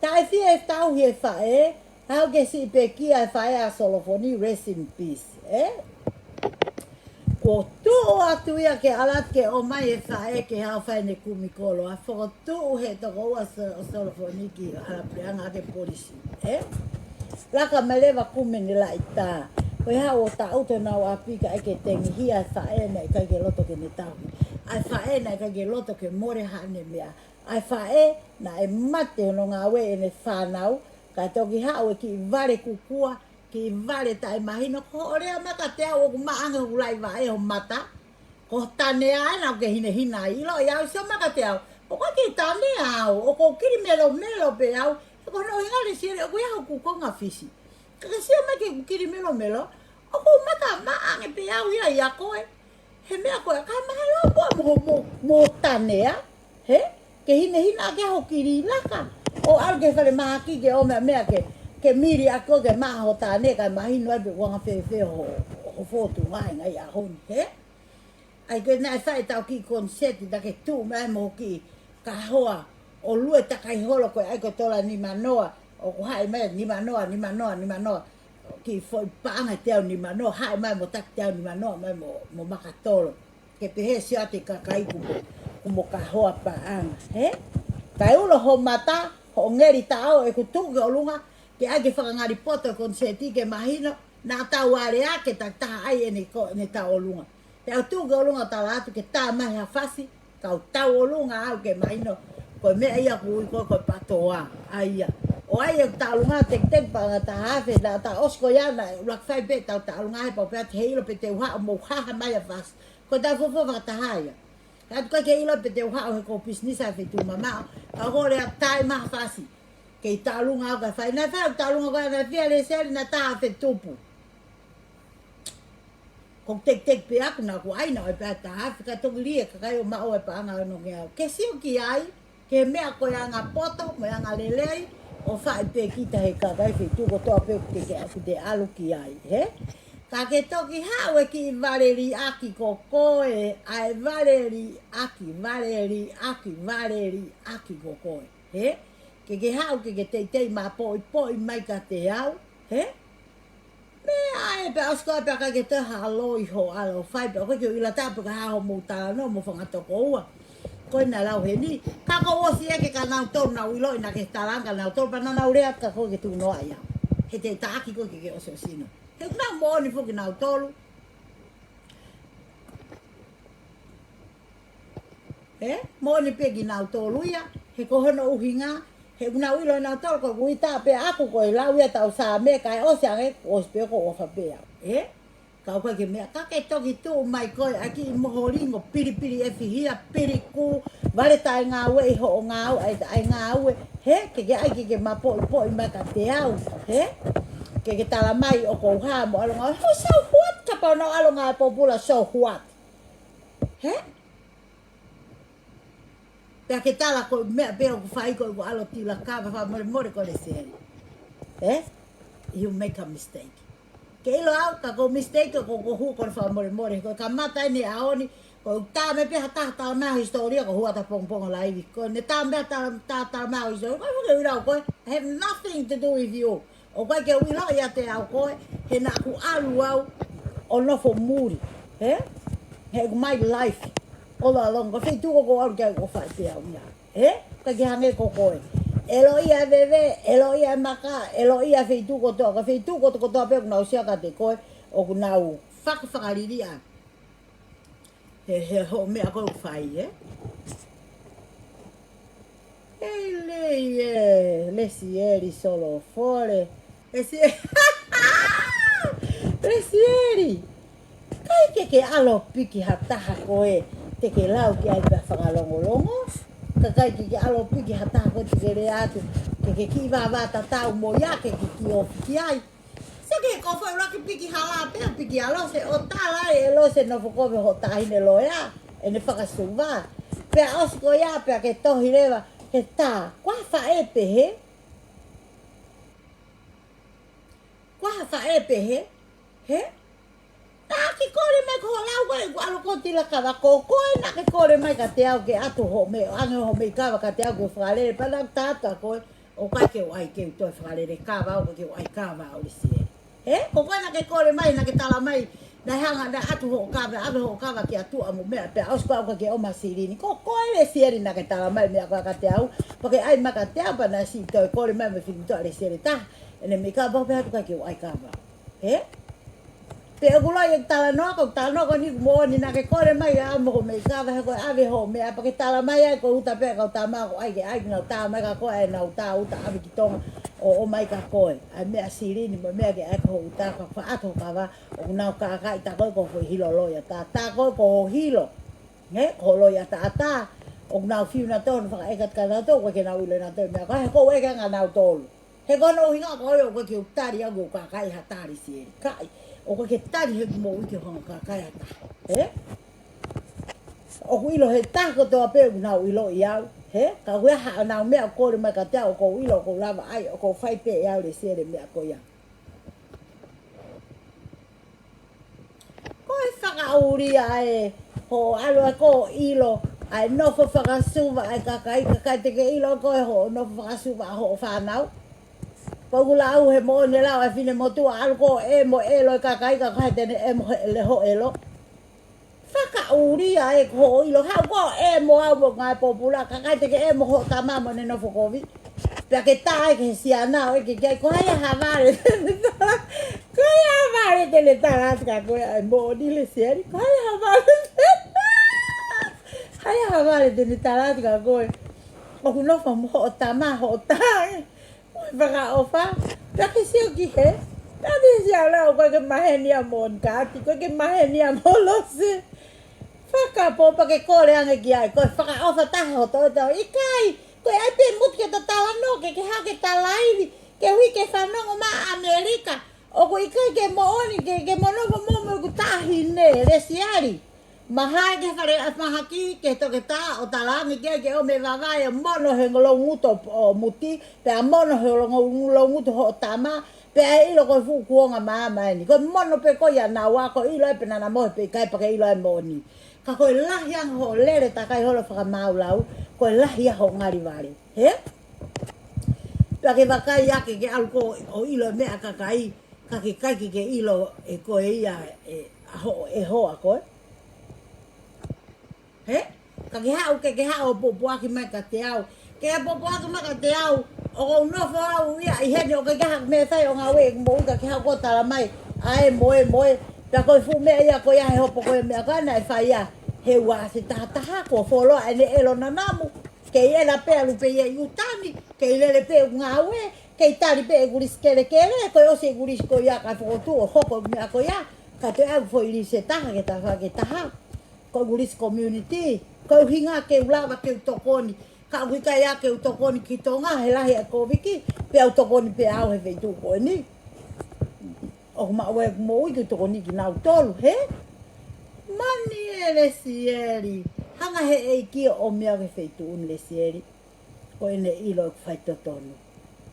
Taʻe fie tauhi e faʻē, haʻu ke siʻi pekia e faʻē ʻa Solofoni, rest in peace, ē? Kuo tuʻu atu ia ke ʻalu atu ke ʻomai e faʻē ke haʻu fai ʻene kumi koloa, fokotuʻu he tokoua ʻo So-, ʻo Solofoni ki hala puleʻanga ʻaki e polisi, ē? Laka mai leva kumi ʻene laʻitā. Ko e haʻu ʻo taʻutu honau ʻapi kae ʻikai ke tengihia e faʻē naʻe ʻikai ke loto ke ne tauhi. ʻA e faʻē naʻe ʻikai ke loto ke mole haʻane meʻa. ʻA e faʻē naʻe mate hono ngāue ʻene fānau, kae toki haʻu e kiʻi vale kukua, kiʻi vale taʻemahino, ko hoʻo lea mai kiate au ʻoku maʻa ange hoku laivaʻe ho mata. Ko ho tanea ē naʻa ke hinehina ai, ʻiloʻi au, sio mai kiate au. ʻOku ʻikai ke tanea au, ʻoku ou kili melomelo pē au, he ko hono ʻuhinga Lesieli ʻoku ʻi ai hoku konga fisi. Ka ke sio mai ki heʻeku kili melomelo, ʻoku ou mata maʻa ange pē au ia ʻia koe. He meʻa ko ē, ka mahalo pē mo, mo, mo tanea, hē? Ke hinehina ʻaki hoku kili laka. ʻO ʻalu ki he falemahaki ke ʻomai e meʻa ke, ke mili ʻaki koe ke maʻa ho tanea kae mahino ai pe ʻoku anga fēfē ho, ho fōtunga he ngaahi ʻaho ni, hē? ʻAi ke naʻe fai ʻetau kiʻi koniseti, naʻa ke tuʻu mai mo ho kiʻi kahoa, ʻo lue takai holo ko ē ʻai ko e tola nimanoa, ʻoku haʻi mai nimanoa, nimanoa, nimanoa. Kiʻi foʻi paʻanga teau nimanoa, haʻi mai mo taki teau nimanoa, mai mo, mo makatolo. Ke pehē sio atu e kakai kuo mo, kuo mo kahoa paʻanga, hē? Kae ulo ho mata, hoʻo ngeli taʻo ʻeku tuʻu ki ʻolunga, ke ʻai ke fakangali poto e koniseti ke mahino, naʻa tau alea ke takitaha ʻai ʻene ko, ʻene tauʻolunga. Pea u tuʻu ki ʻolunga ʻo tala atu ke tā mai ha fasi, kau tauʻolunga au ke mahino, ko e meʻa ia ʻoku ui ko ē ko e PATOA, ʻa ia. ʻO ʻai ʻeku tauʻolunga tekiteki paʻanga taha afe, naʻa ta ʻosi ko ia naʻe ʻuluaki fai pē ʻetau tauʻolunga he pau pē atu he ʻilo pe te u haʻu mo u haha mai ha fasi. Ko ʻetau fuofua fakataha ia. He ʻoku ʻikai ke ʻilo pe te u haʻu he ko e pisinisi ʻa e feituʻu mamaʻo, ka ko e lea taʻe maʻa ha fasi. Kei tauʻolunga au kae fai, naʻe fai ʻeku tauʻolunga ko ē, naʻe fia Lesieli naʻa ta afe tupu. Ko e tekiteki pē ʻaku naʻa ku ʻai naʻe ʻi ai pē ha taha afe ka toki lī e kakai ʻo maʻu e paʻanga ʻo nongeau. Ke sio ki ai, ki he meʻa ko e anga poto, mo e anga lelei, ʻo fai pē kita he kakai feituʻu kotoa pē ʻoku te ke, ʻoku te ʻalu ki ai, hē? Ka ke toki haʻu e kiʻi vale liʻaki ko koe, ʻa e vale liʻaki, vale liʻaki, vale liʻaki ko koe, hē? Ke ke haʻu ke ke teitei mapoʻipoʻi mai kiate au, hē? Meʻa ē pea ʻosi ko ē pea ʻikai ke toe ha loi hoʻo ʻalu ʻo fai pea ʻoku ʻikai ke u ʻilo atu pe ko e hā hoʻomou talanoa mo e fanga tokoua. Ko ena lau heni, ka ko ʻosi ē ke ka nautolu naʻa nau ʻiloʻi naʻa ke talanga nautolu pea naʻa nau lea atu ka ko e ke tunoa ia. He te taʻaki koe ke ke ʻosiʻosina. He naʻa moʻoni foki nautolu. Ē? Moʻoni pē kinautolu ia, he ko hono ʻuhinga, he ʻoku nau ʻilo nautolu ko e kuita pē ʻaku ko e lau ia tau Sāme kae ʻosi ange, ʻosi pē ko ʻofa pē au. Ē? Ka ʻoku ʻikai ke meʻa, ka ke toki tuʻu mai koe ʻa e kiʻi moholingo pilipili ʻe fihia, pilikū, vale taʻe ngāue ʻi hoʻo ngāue, ʻai taʻe ngāue, hē? Ke ke ʻai ke ke mapoʻipoʻi mai kiate au, hē? Ke ke tala mai ʻoku ou hā mo ʻalu ngāue, ho so what? Kapau naʻa ku ʻalu ngāue pōpula, so what? Hē? Pea ke tala ko e meʻa pē ʻoku fai ko ʻeku ʻalu ʻo tila kava fakamolemole ko Lesieli. Ē? You make a mistake. Ke ʻilo au, ka ko e mistake, ko, ko e hū, ko e fakamolemole, ko e kamata eni ʻaho ni, ko e tā mai pē ha taha talamai ho hisitōlia, ko e hū atu pongipongi laivi. Ko ʻene tā mai pē ha taha, taha talamai ho hisitōlia, ko e hū ke ʻilo au koe, I have nothing to do with you. ʻOku ʻikai ke u ʻilo ʻiate au koe, he naʻa ku ʻalu au ʻo nofo muli, hē? He ʻoku my life, all along, ko e feituʻu ko ē ʻoku ou ʻalu ki ai ʻoku ou fai pē au ia. Hē? ʻIkai ke hangē ko koe. ʻE ʻilo ia e veve, ʻe ʻilo ia e maka, ʻe ʻilo ia e feituʻu kotoa, ko e feituʻu kotoa, kotoa pē ʻoku nau sio kiate koe, ʻoku nau fakafakaliliʻa. He, he hoʻo meʻa ko ē ʻoku fai, ē? ʻEi lei ē, Lesieli Solofole. Lesi-, Lesieli. ʻIkai ke ke ʻalu ʻo piki ha taha koe te ke lau ki ai pea fakalongolongo. Ka ʻikai ke ke ʻalu ʻo piki ha taha koe te ke lea atu, ke ke kiʻi vāvātatau mo ia ke ke kiʻi ofi ki ai. Sio ki he kofu ʻuluaki piki hala pea piki ʻa Lose ʻo tala ai ʻe Lose nofo kovi hoʻo taʻahine loea, ʻene fakasuva. Pea ʻosi ko ia pea ke tohi leva, ke tā, ko e faʻē pehē. Ko e faʻē pehē, hē? Naʻa ke kole mai ko hoʻo lau ko ē, ʻoku ʻalu ko ē ʻo tila kava, ko koe naʻa ke kole mai kiate au ke ʻatu hoʻo meʻa, ʻange hoʻo meʻi kava kiate au ke fakalele, pea naʻa ku tā atu kia koe, ʻoku ʻikai ke u ʻai ke u toe fakalele kava, ʻoku ʻikai ke u ʻai kava au Lesieli. Hē? Ko koe naʻa ke kole mai, naʻa ke talamai, naʻe hanga naʻe ʻatu hoʻo kava, ʻave hoʻo kava ki ʻAtua mo e meʻa, pea ʻosi ko ē ʻoku ʻikai ke ʻomai ha silini. Ko koe Lesieli naʻa ke talamai e meʻa ko ē kiate au, pea ke ʻai mai kiate au, pea naʻe siʻi toe kole mai mei he finemotuʻa Lesieli ʻe taha, ʻene meʻi kava pea pehē atu ʻikai ke u ʻai kava. Hē? Pea ʻoku ou ʻilo ʻeku talanoa, ko ʻeku talanoa ko eni ʻoku moʻoni, naʻa ke kole mai ʻa mo hoʻo meʻi kava, he ko e ʻave hoʻo meʻa, pea ke talamai ai ko e uta pē ʻa e kau tama ko ē ʻoku ʻikai ke ʻai, naʻa nau tā mai kia koe, ʻa e nau tā uta ʻave ki Tonga ʻo ʻomai kia koe. ʻA e meʻa silini mo e meʻa ke ʻai ki ho uta, ka faʻato kava, ʻoku nau kākaaʻi tā koe ko ho foʻi hilo loea, tā, tā koe ko ho hilo. Hē, ko ho loea taʻatā, ʻoku nau fiu nautolu ʻo fakaʻeka atu kia nautolu, ʻoku ʻikai ke nau ʻilo nautolu e meʻa ko ē, he ʻoku ou ʻeke ange kia nautolu. He ko hono ʻuhinga ko ē ʻoku ʻikai ke u tali au ke u kākaaʻi ha taha Lesieli. ʻIkai, ʻoku ʻikai ke tali he ʻeku moʻui ke u hanga ʻo kākaaʻi ha taha. Hē? ʻOku ʻilo he taha kotoa pē ʻoku nau ʻiloʻi au. Hē? Ka ʻoku ʻi ai haʻanau meʻa ʻoku kole mai kiate au ʻoku ou ʻilo ʻoku ou lava ai, ʻoku ou fai pē ʻe au Lesieli e meʻa ko ia. Ko e fakaʻulia ē hoʻo ʻalu ʻo ʻilo ʻa e nofo fakasuva ʻa e kakai, kakai te ke ʻilo ko ē hoʻo nofo fakasuva ʻa hoʻo fānau. Ko ʻeku lau he moʻoni e lau ʻa e finemotuʻa, ʻalu ko ē ʻo ʻemo ʻelo e kakai ka ko hai te ne ʻemo he ʻelo hoʻo ʻelo. Fakaʻulia ē ko hoʻo ʻilo, haʻu ko ē ʻo ʻemo au mo e ngaahi pōpula, kakai te ke ʻemo hoʻo tama mo ʻene nofo kovi. Pea ke tā ai ki he siana ʻo ʻeke ki ai, ko hai ʻa Havale te ne tala-, ko hai ʻa Havale te ne tala atu kia koe ʻa e moʻoni Lesieli, ko hai ʻa Havale te-, hai ʻa Havale te ne tala atu kia koe ʻoku nofo mo hoʻo tama hoʻo taha. Mo e fakaʻofa, pea ke sio ki hē, pea ke sio lau ko e ke maheni ʻa Monikati, ko e ke maheni ʻa Molose. Fakapō pea ke kole ange ki ai, ko e fakaʻofa taha hoto ʻo tau ʻikai, ko e ʻai pē mutu ke ta talanoa, ke ke haʻu ke talaivi, ke ui ke fanongo mai ʻAmelika, ʻoku ʻikai ke moʻoni, ke, ke mono mo mo mo ʻeku taʻahine, Lesieli. Mahalo ke fale ʻa e mahaki, ke toke tā, ʻo tala ange ki ai ke ʻomi e vavae, ʻo mono he ngolonguto ʻo muti, pea mono he ngolonguto hoʻo tama, pea ʻe ʻilo ko e fuʻu kuonga māmani. Ko e mono pē ko ia naua, ko e ʻilo ai pē naʻa na mohe pe ʻikai pea ke ʻilo ai moʻoni. Ka ko e lahi ange hoʻo lele takai holo fakamāulau, ko e lahi ange hoʻo ngali vale. Hē? Pea ke vakai ake ke ʻalu ko ē ʻo ʻilo e meʻa kakai, ka ke ʻikai ke ke ʻilo ʻe koe ia ʻe, ʻa hoʻo, ʻe hoa koe. Hē? Ka ke haʻu, ke ke haʻu ʻo pōpoaki mai kiate au. Ke pōpoaki mai kiate au, ʻoku ou nofo au ia ʻi heni ʻoku ʻikai ke ʻi ai haku meʻa fai ʻo ngāue ʻeku moʻui ka ke haʻu ʻo talamai ʻa e moe moe. Pea ko e fuʻu meʻa ia ko ia he hopo ko e meʻa ko ē naʻe fai ia. He ʻoua ʻasi taha taha kuo fuoloa ʻene ʻelo nanamu. Kei ʻela pē ʻalu pē ia ʻi ʻuta ni, kei lele pē ʻeku ngāue, kei tali pē ʻeku lisi kelekele, ko e ʻosi ʻeku lisi ko ia ka fokotuʻu ʻo hoko e meʻa ko ia, ka toe ʻai foʻi lisi ʻe taha ke tafa ke taha. Ko ʻeku lisi community, ko e ʻuhinga ke u lava ke u tokoni, ka ʻoku ʻikai ke u tokoni ki Tonga, he lahi e Kōviti, pea u tokoni pē au he feituʻu ko eni. ʻOku maʻu ʻeku moʻui ke u tokoni kinautolu, hē? Mani ē Lesieli, hanga he ʻEiki ʻo ʻomi au ki he feituʻu ni Lesieli, ko ʻene ʻilo ʻeku faitotonu.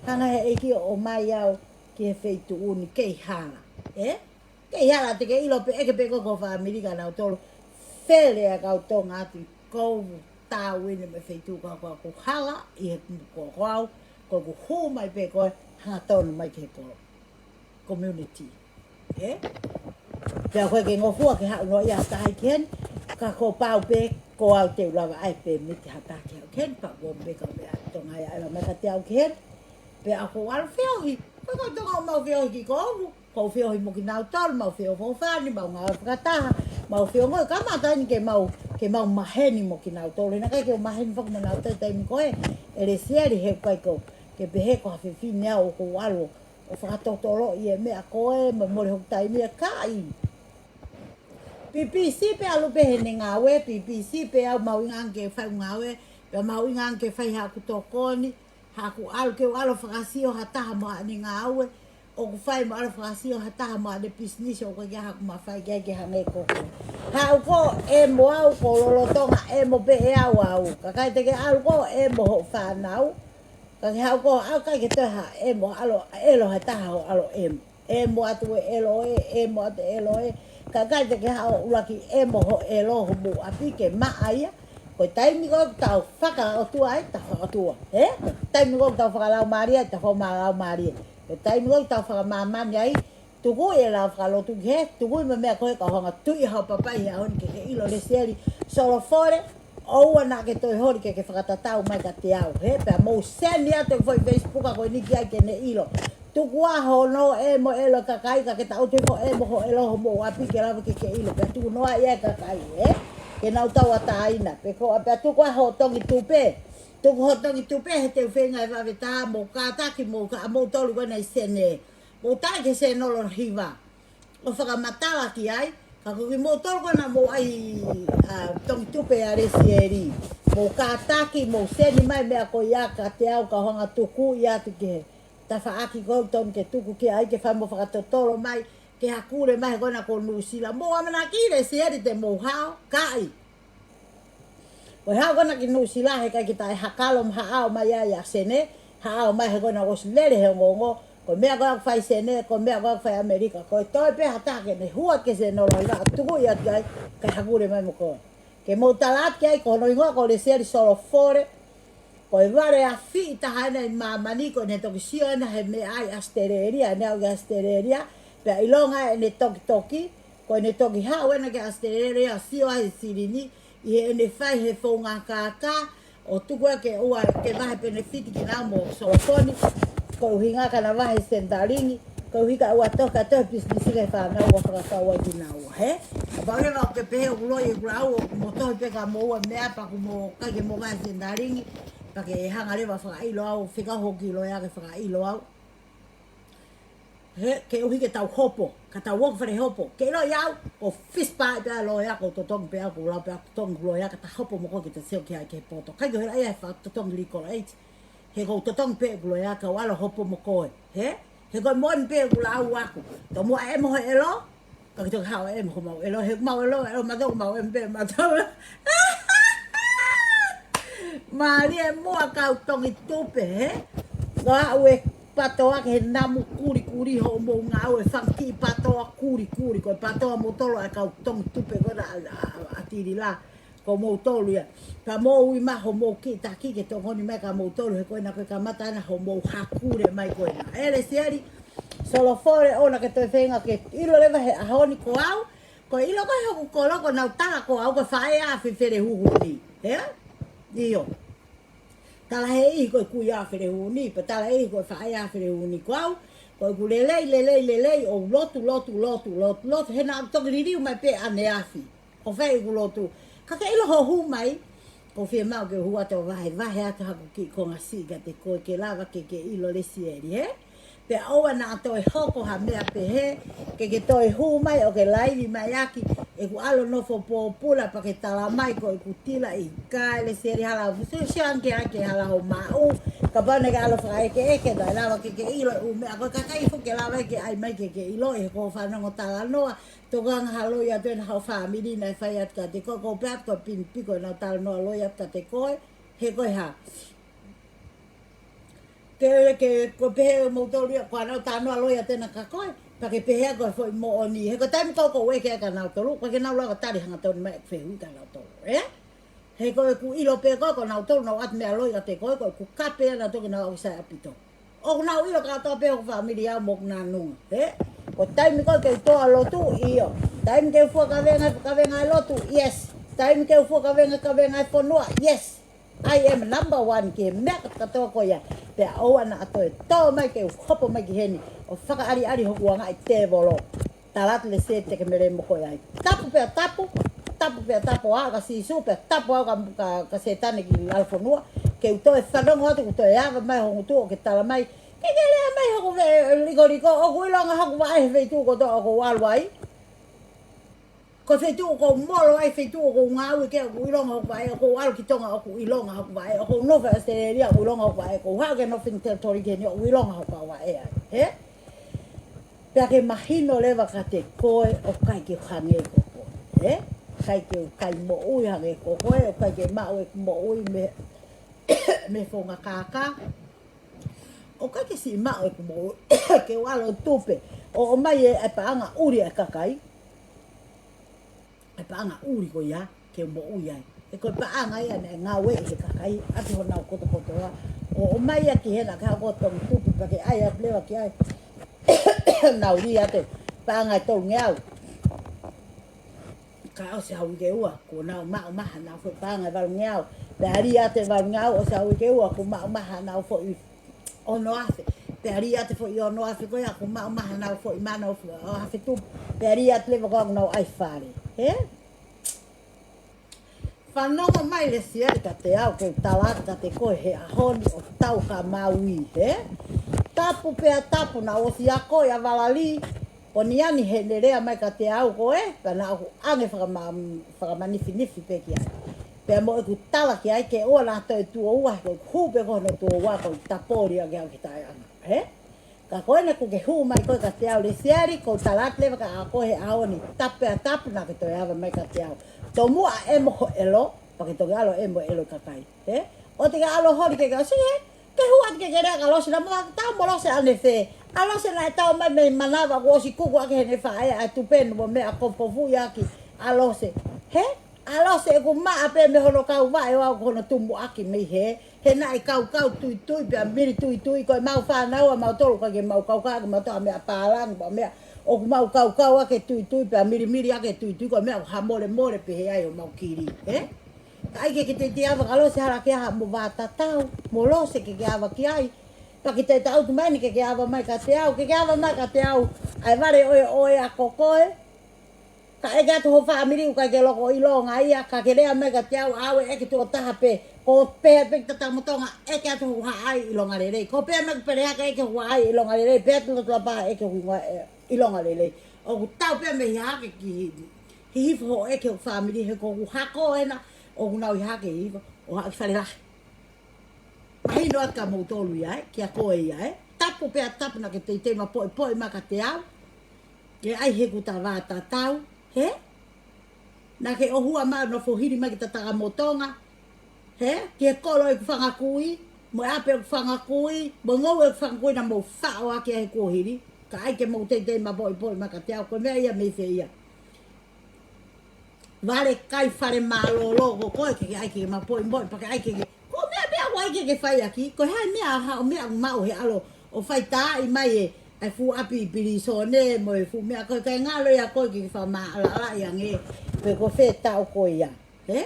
Hanga he ʻEiki ʻo ʻomai au ki he feituʻu ni kei hala. ʻE? Ke ʻi hala te ke ʻilo pē ʻeke pē ko e ko e fāmili ka nautolu. Fele ʻa e kau Tonga atu ʻi Kovu, Tāuini mo e feituʻu ko ē ʻoku hala ʻi he ko au, ko ʻeku hū mai pē ko e hangatonu mai ki he ko e community. ʻE? Pea ko e ke ngofua ke haʻu noa ia tai ken, ka ko pau pē ko au te u lava ai pē miti hata ke au ken, pa ko pē ka mea Tonga ia ela meka te au ken, pea ko au feohi, ko e kau Tonga ʻoku mau feohi ki Kovu, ko feohi mo kinautolu, mau feohi fofani, mau ngāue fakataha, mau feohi ngoi, kamata eni ke mau, ke mau maheni mo kinautolu, he naʻe ʻikai ke u maheni foki mo nautolu taimi ko ē, ʻe Lesieli he ʻikai ko, ke pehē ko ha fefine au ʻoku ou ʻalu ʻo fakatotolo ʻi he meʻa ko ē, mo mole hoku taimi ʻe kai. Pipisi pē ʻalu pē heʻene ngāue, pipisi pē au mahuʻinga ange ke fai ngāue, pea mahuʻinga ange ke fai haʻaku tokoni, haʻaku ʻalu ke u ʻalu ʻo fakasio ha taha mo haʻane ngāue, ʻoku fai mo ʻalu ʻo fakasio ha taha mo haʻane pisinisi ʻoku ʻikai ke haʻaku mafai ke ai ke hangē ko koe. Haʻu ko ē mo au ko lolotonga ʻemo pē ʻe au au. Kakai te ke ʻalu ko ē mo hoʻo fānau. Ka ke haʻu ko ē au ʻikai ke toe ha ʻemo ʻalu ʻelo ha taha ʻo ʻalu ʻemo. ʻEmo atu e ʻelo ē, ʻemo atu e ʻelo ē. Kakai te ke haʻu ʻuluaki ʻemo hoʻo ʻelo homou ʻapi ke maʻa ia. Ko e taimi ko ē ʻoku tau fakaʻotua ai, ta fakaʻotua. Ē? Ko e taimi ko ē ʻoku tau fakalaumālie ai, ta fakalaumālie. Ko e taimi ko ē ʻoku tau fakamāmani ai, tukuʻi e lau fakalotu ki he, tukuʻi mo e meʻa ko ē ka hanga tuʻi hao papai he ʻaho ni ke ke ʻilo Lesieli Solofole, ʻoua naʻa ke toe holi ke ke fakatatau mai kiate au. He pea mou send atu e foʻi Facebook ko eni ki ai ke ne ʻilo. Tuku ā hono ʻemo ʻelo kakai ka ke taʻutu ko ē ʻemo hoʻo ʻelo homou ʻapi ke lava ke ke ʻilo. Pea tuku noa ia e kakai, ē? Ke nau tauʻatāina. Pe ko ā pea tuku ā hoʻo tongi tupe. Tuku hoʻo tongi tupe he te u feinga e vave tā mou kātaki mou ka, moutolu ko ena ʻi Sene. Mou tā ki he Senolo Hiva. ʻO fakamatala ki ai, ka ko kimoutolu ko ena mou ʻai, ā, tongi tupe ʻa Lesieli. Mou kātaki, mou send mai meʻa ko ia kiate au ka u hanga tukuʻi atu ki he tafaʻaki ko ē ʻoku tonu ke tuku ki ai ke fai mo fakatotolo mai, ke hakule mai he ko ena ko Nuʻusila. Mou ʻamanaki Lesieli te mou hao, kai. Ko e haʻu ko ena ki Nuʻusila he ʻikai ke taʻe hakalo mo haʻao mai ai ʻa Sene, haʻao mai he ko ena ʻosi lele he ongoongo, ko e meʻa ko ē ʻoku fai Sene, ko e meʻa ko ē ʻoku fai ʻAmelika, ko e toe pē ha taha ke ne hua ki he Senolo Hiva ʻo tukuʻi atu ai, kae hakule mai mo koe. Ke mou tala atu ki ai ko hono hingoa ko Lesieli Solofole, ko e vale afiʻi taha ena ʻi māmani ko ʻene toki sio ena he meʻa ʻi ʻAositelēlia, ʻene aʻu ki ʻAositelēlia, pea ʻilonga ʻene toki toki, ko ʻene toki haʻu ena ki ʻAositelēlia, sio ai he silini, ʻi heʻene fai he founga kākā, ʻo tuku ē ke ʻoua ke vahe penefiti kinaua mo Solofoni, ko e ʻuhinga ka na vahe Senitalingi, ko e ʻuhinga ʻoua toka toe pisinisi ke fānau ʻoua fakakau ai kinaua, hē? Kapau leva ʻoku ke pehē ʻoku loi ʻeku lau, ʻoku mo tohi pē ka mo ua meʻa pea ʻoku mo ʻikai ke mo vahe Senitalingi, pea ke hanga leva fakaʻilo au, fekau hoku kiʻi loea ke fakaʻilo au. He, ke ʻuhi ke tau hopo, ka tau ō ki fale hopo. Ke ʻilo ia au, ko fisi pā pē ʻa e loea, ko totongi pē au, ko lau pē au, totongi loea, ka ta hopo mo koe ke ta sio ki ai ki he poto. ʻIkai ke u hela ia he fakatotongi Legal Aid. He ko totongi pē ʻeku loea, ka u ʻalu ʻo hopo mo koe. Hē? He ko e moʻoni pē ʻeku lau ʻaʻaku. Tomuʻa ʻemo hoʻo ʻelo, ka ke toki haʻu ʻemo homau ʻelo, he mau ʻelo, ʻelo mautolu, mau ʻemo pē mautolu. Mālie muʻa kau tongi tupe, hē? Ko au e patoa ki he namu kulikuli hoʻomou ngāue, fanga kiʻi patoa kulikuli, ko e patoa moutolu ʻa e kau tongi tupe ko ena ʻa, ʻa, ʻa, ʻa Tilila. Ko moutolu ia. Ka mou ui mai homou kiʻi taki ke tokoni mai kia moutolu he ko ena ko e kamata ena homou hakule mai ko ena. ʻE Lesieli Solofole, ʻoua naʻa ke toe feinga ke ʻilo leva he ʻaho ni ko au. Ko e ʻilo ko ē hoku kolo ko ʻenau tala ko au ko e faʻē ʻa Felehūhuni. Hē? ʻIo. Tala he ʻihi ko e kui ʻa Felehūhuni, pea tala he ʻihi ko e faʻē ʻa Felehūhuni ko au. Ko ʻeku lelei, lelei, lelei, ʻo lotu, lotu, lotu, lotu, lotu, he naʻa toki liliu mai pē ʻaneafi. ʻO fai ʻeku lotu. Ka ke ʻilo hoʻo hū mai, ʻoku ou fiemaʻu ke u hū atu ʻo vahevahe atu haku kiʻi konga siʻi kiate koe ke lava ke ke ʻilo Lesieli, hē? Pea ʻoua naʻa toe hoko ha meʻa pehē, ke ke toe hū mai ʻo ke laivi mai ʻaki, ʻeku ʻalu ʻo nofo pōpula pea ke tala mai ko ʻeku tila ʻikai, Lesieli hala, sio, sio ange ʻa e hala hoʻo maʻu, kapau naʻa ke ʻalu ʻo fakaʻekeʻeke, naʻe lava ke ke ʻilo e ʻū meʻa ko ē, ka ʻikai foki ke lava ke ʻai mai ke ke ʻilo, he ko hoʻo fanongo talanoa, tokanga ha loea atu ena haʻo fāmili naʻe fai atu kiate koe, ko u pehē atu ko e pinipiko ʻenau talanoa loea atu kiate koe, he ko e hā. Ke, ke, ko e pehē moutolu ia, ko ʻenau talanoa loea atu ena kia koe, Pea ke pehē ko e foʻi moʻoni, he ko e taimi ko ē ʻoku ou ʻeke ai kia nautolu, ʻoku ʻikai ke nau lava tali hangatonu mai ʻeku fehuʻi kia nautolu, ē? He ko ʻeku ʻilo pē ko ē ko nautolu naʻa nau ʻatu meʻa loi kiate koe, ko ʻeku kape ʻa nautolu ke nau ʻauki sai ʻaupito. ʻOku nau ʻilo kātoa pē hoku fāmili au mo hoku nānunga, ē? Ko e taimi ko ē ke u tō ʻo lotu, ʻio. Taimi ke u fua kavenga, kavenga ʻi lotu, yes. Taimi ke u fua kavenga, kavenga ʻi fonua, yes. I am number one ki he meʻa kātoa ko ia. Pea ʻoua naʻa toe tō mai ke u hopo mai ki heni ʻo fakaʻaliʻali hoku anga ʻi tēvolo. Tala atu Lesieli te ke mele mo koe ai. Tapu pea tapu, tapu pea tapu ʻa ka Sīsū pea tapu ʻa ka, ka, ka Sētane ki lalo fonua. Ke u toe fanongo atu, ke u toe ava mai ho ngutu ʻo ke tala mai. Ke ke lea mai hoku ve-, likoliko, ʻoku ʻilonga hoku vaʻe he feituʻu kotoa ʻoku ou ʻalu ai. Ko e feituʻu ʻoku ou molo ai, feituʻu ʻoku ou ngāue ki ai ʻoku ʻilonga hoku vaʻe, ʻoku ou ʻalu ki Tonga ʻoku ʻilonga hoku vaʻe, ʻoku ou nofo ʻi ʻAositelēlia ʻoku ʻilonga hoku vaʻe, ʻoku ou haʻu ki he Northern Territory ki heni ʻoku ʻilonga hoku vaʻe ai, hē? Pea ke mahino leva kiate koe ʻoku ʻikai ke u hangē ko koe, hē? ʻIkai ke u kai moʻui hangē ko koe, ʻoku ʻikai ke maʻu ʻeku moʻui mei, mei he founga kākā. ʻOku ʻikai ke siʻi maʻu ʻeku moʻui ke u ʻalu ʻo tupe ʻo ʻomai e, e paʻanga ʻuli ʻa e kakai. E paʻanga ʻuli ko ia ke u moʻui ai. He ko e paʻanga ia naʻe ngāueʻi ʻe he kakai ʻaki honau kotokotoa. ʻO ʻomai ia ki hena ke haʻu ʻo toki tupe pea ke ʻai atu leva ki ai. Nau lī atu e paʻanga ʻe tolungeau. Ka ʻosi ha uike ʻe ua, kuo nau maʻu mai haʻanau foʻi paʻanga ʻe valungeau. Pea lī atu e valungeau, ʻosi ha uike ʻe ua, kuo maʻu mai haʻanau foʻi ono afe. Pea lī atu e foʻi ono afe ko ia, kuo maʻu mai haʻanau foʻi mano ʻo afe tupu. Pea lī atu leva ko ia kuo nau ʻai fale. Hē? Fanongo mai Lesieli kiate au ke u tala atu kiate koe he ʻaho ni ʻo tau ka maui, hē? Tapu pea tapu naʻa ku ʻosi ako ia valali, ʻo ni ani heʻene lea mai kiate au ko ē, ka naʻa ku ʻange fakama-, fakamanifinifi pē ki ai. Pea mo ʻeku tala ki ai ke ʻoua naʻa toe tuo ua, he ko ʻeku hū pē ko hono tuo ua ko e tapoli ange au ki taʻeʻanga, hē? Ka ko ena kuo ke hū mai koe kiate au Lesieli, ko u tala atu leva kia koe he ʻaho ni, tapu pea tapu naʻa ke toe ava mai kiate au. Tomuʻa ʻemo ho ʻelo, pea ke toki ʻalu ʻemo e ʻelo ʻo e kakai, hē? ʻOua te ke ʻalu holi ke ke ʻosi, hē? Ke hū atu ke ke lea kia Lose, naʻa mo tau mo Lose ʻanefē. ʻA Lose naʻe tau mai mei manava kuo ʻosi kuku ʻaki heʻene faʻē ʻa e tupenu mo e meʻa kofukofuʻi ʻaki ʻa Lose. Hē? ʻA Lose ʻoku maʻa pē mei hono kau vaʻe ʻo aʻu ki hono tumuʻaki mei hē. He naʻe kaukau tuitui pea mili tuitui, ko e mau fānau ʻa mautolu ʻikai ke mau kaukau ʻaki mautolu ha meʻa pālangi, ha meʻa ʻoku mau kaukau ʻaki e tuitui pea milimili ʻaki e tuitui, ko e meʻa ʻoku hamolemole pehē ai homau kili, hē? Ka ʻai ke ke teitei ava kia Lose, hala ke ʻai haʻamo vā tatau mo Lose ke ke ava ki ai. Pea ke te taʻutu mai eni ke ke ava mai kiate au, ke ke ava mai kiate au, ʻai vale ʻo e, ʻo e ako ko ē. Ka ʻeke atu ho fāmili ʻoku ʻikai ke loko ʻilonga ia, ka ke lea mai kiate au, ʻave ʻeke tuʻo taha pē, ko pē pē ki Tatamotonga, ʻeke atu ho haʻai ʻilonga lelei. Ko pē mai ki Pelehake ʻeke ho haʻai ʻilonga lelei, pē atu Lotolopa ʻeke ho ʻilonga, ʻilonga lelei. ʻOku tau pē mei Hahake ki Hihifo hoʻo ʻeke ho fāmili, he ko hoku hako ena, ʻoku nau ʻi Hahake Hihifo, ʻo haʻu ki Falelahi. Mahino atu kia moutolu ia ē, kia koe ia ē. Tapu pea tapu naʻa ke teitei mapoʻipoʻi mai kiate au. Ke ʻai heʻeku vā tatau, hē? Naʻa ke ʻohua mai ʻo nofo hili mai ki Tatamotonga, hē? Ki he kolo ʻeku fanga kui, mo e ʻapi ʻeku fanga kui, mo e ngoue ʻeku fanga kui naʻa mou faʻo ʻaki ʻa e kuohili. Ka ʻai ke mou teitei mapoʻipoʻi mai kiate au, ko e meʻa ia mei fē ia? Vale kai fale mālōlō ko koe ke ke ʻai ke mapoʻipoʻi, pea ke ʻai ke ke. Ko e meʻa pē ʻoku ʻai ke ke fai ʻaki, ko e hā e meʻa ha, ʻo meʻa ʻoku maʻu he ʻalu ʻo faitaaʻi mai e, e fuʻu ʻapi pilīsone mo e fuʻu meʻa ko ē, ʻikai ngalo ia ko ē ke ke fakamaʻalaʻalaʻi ange, pe ko fē taʻu ko ia, hē?